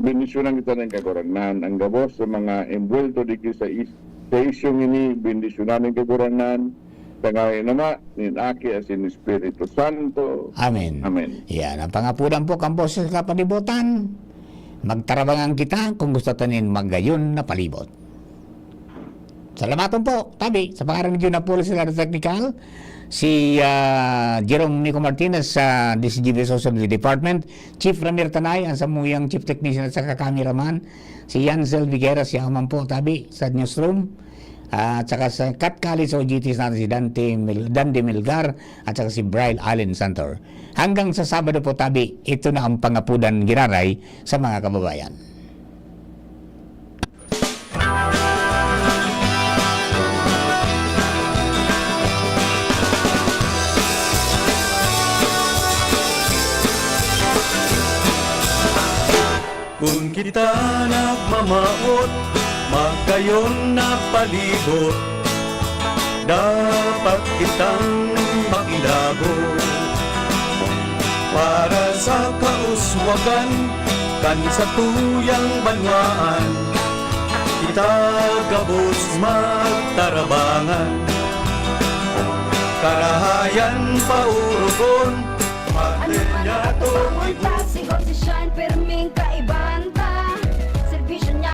Bendisyonan kita ng Kagurangnan. Ang gabos sa mga envuelto di ki sa is-, sa isyong ini, bendisyonan ng Kagurangnan. Sa ngalan ng Ama, nin Aki, asin Espiritu Santo. Amen. Amen. Yan, ang pangapudan po, kan boses sa kapalibutan. Magtarabangan kita kung gusto tanin magayon na palibot. Salamaton po, tabi, sa pangaran ni Jun Apollo, sa technical, si, ah, Jerome Nico Martinez sa D C G B Social Department, Chief Ramir Tanay, ang samuyang Chief Technician at saka cameraman, si Yansel Viguera, siya man po, tabi, sa newsroom, at saka sa Kat Kali sa O G Ts natin, si Dante Mil-, Dante Milgar, at saka si Brian Allen Santor. Hanggang sa Sabado po, tabi, ito na ang pangapudan giraray sa mga kababayan. Kun kita nagmamawot, magayon na palibot, dapat kitang makilabot para sa kauswagan kan satuyang banwaan. Kita gabos magtarabangan, karahayan paurugon, pati niya to ibu-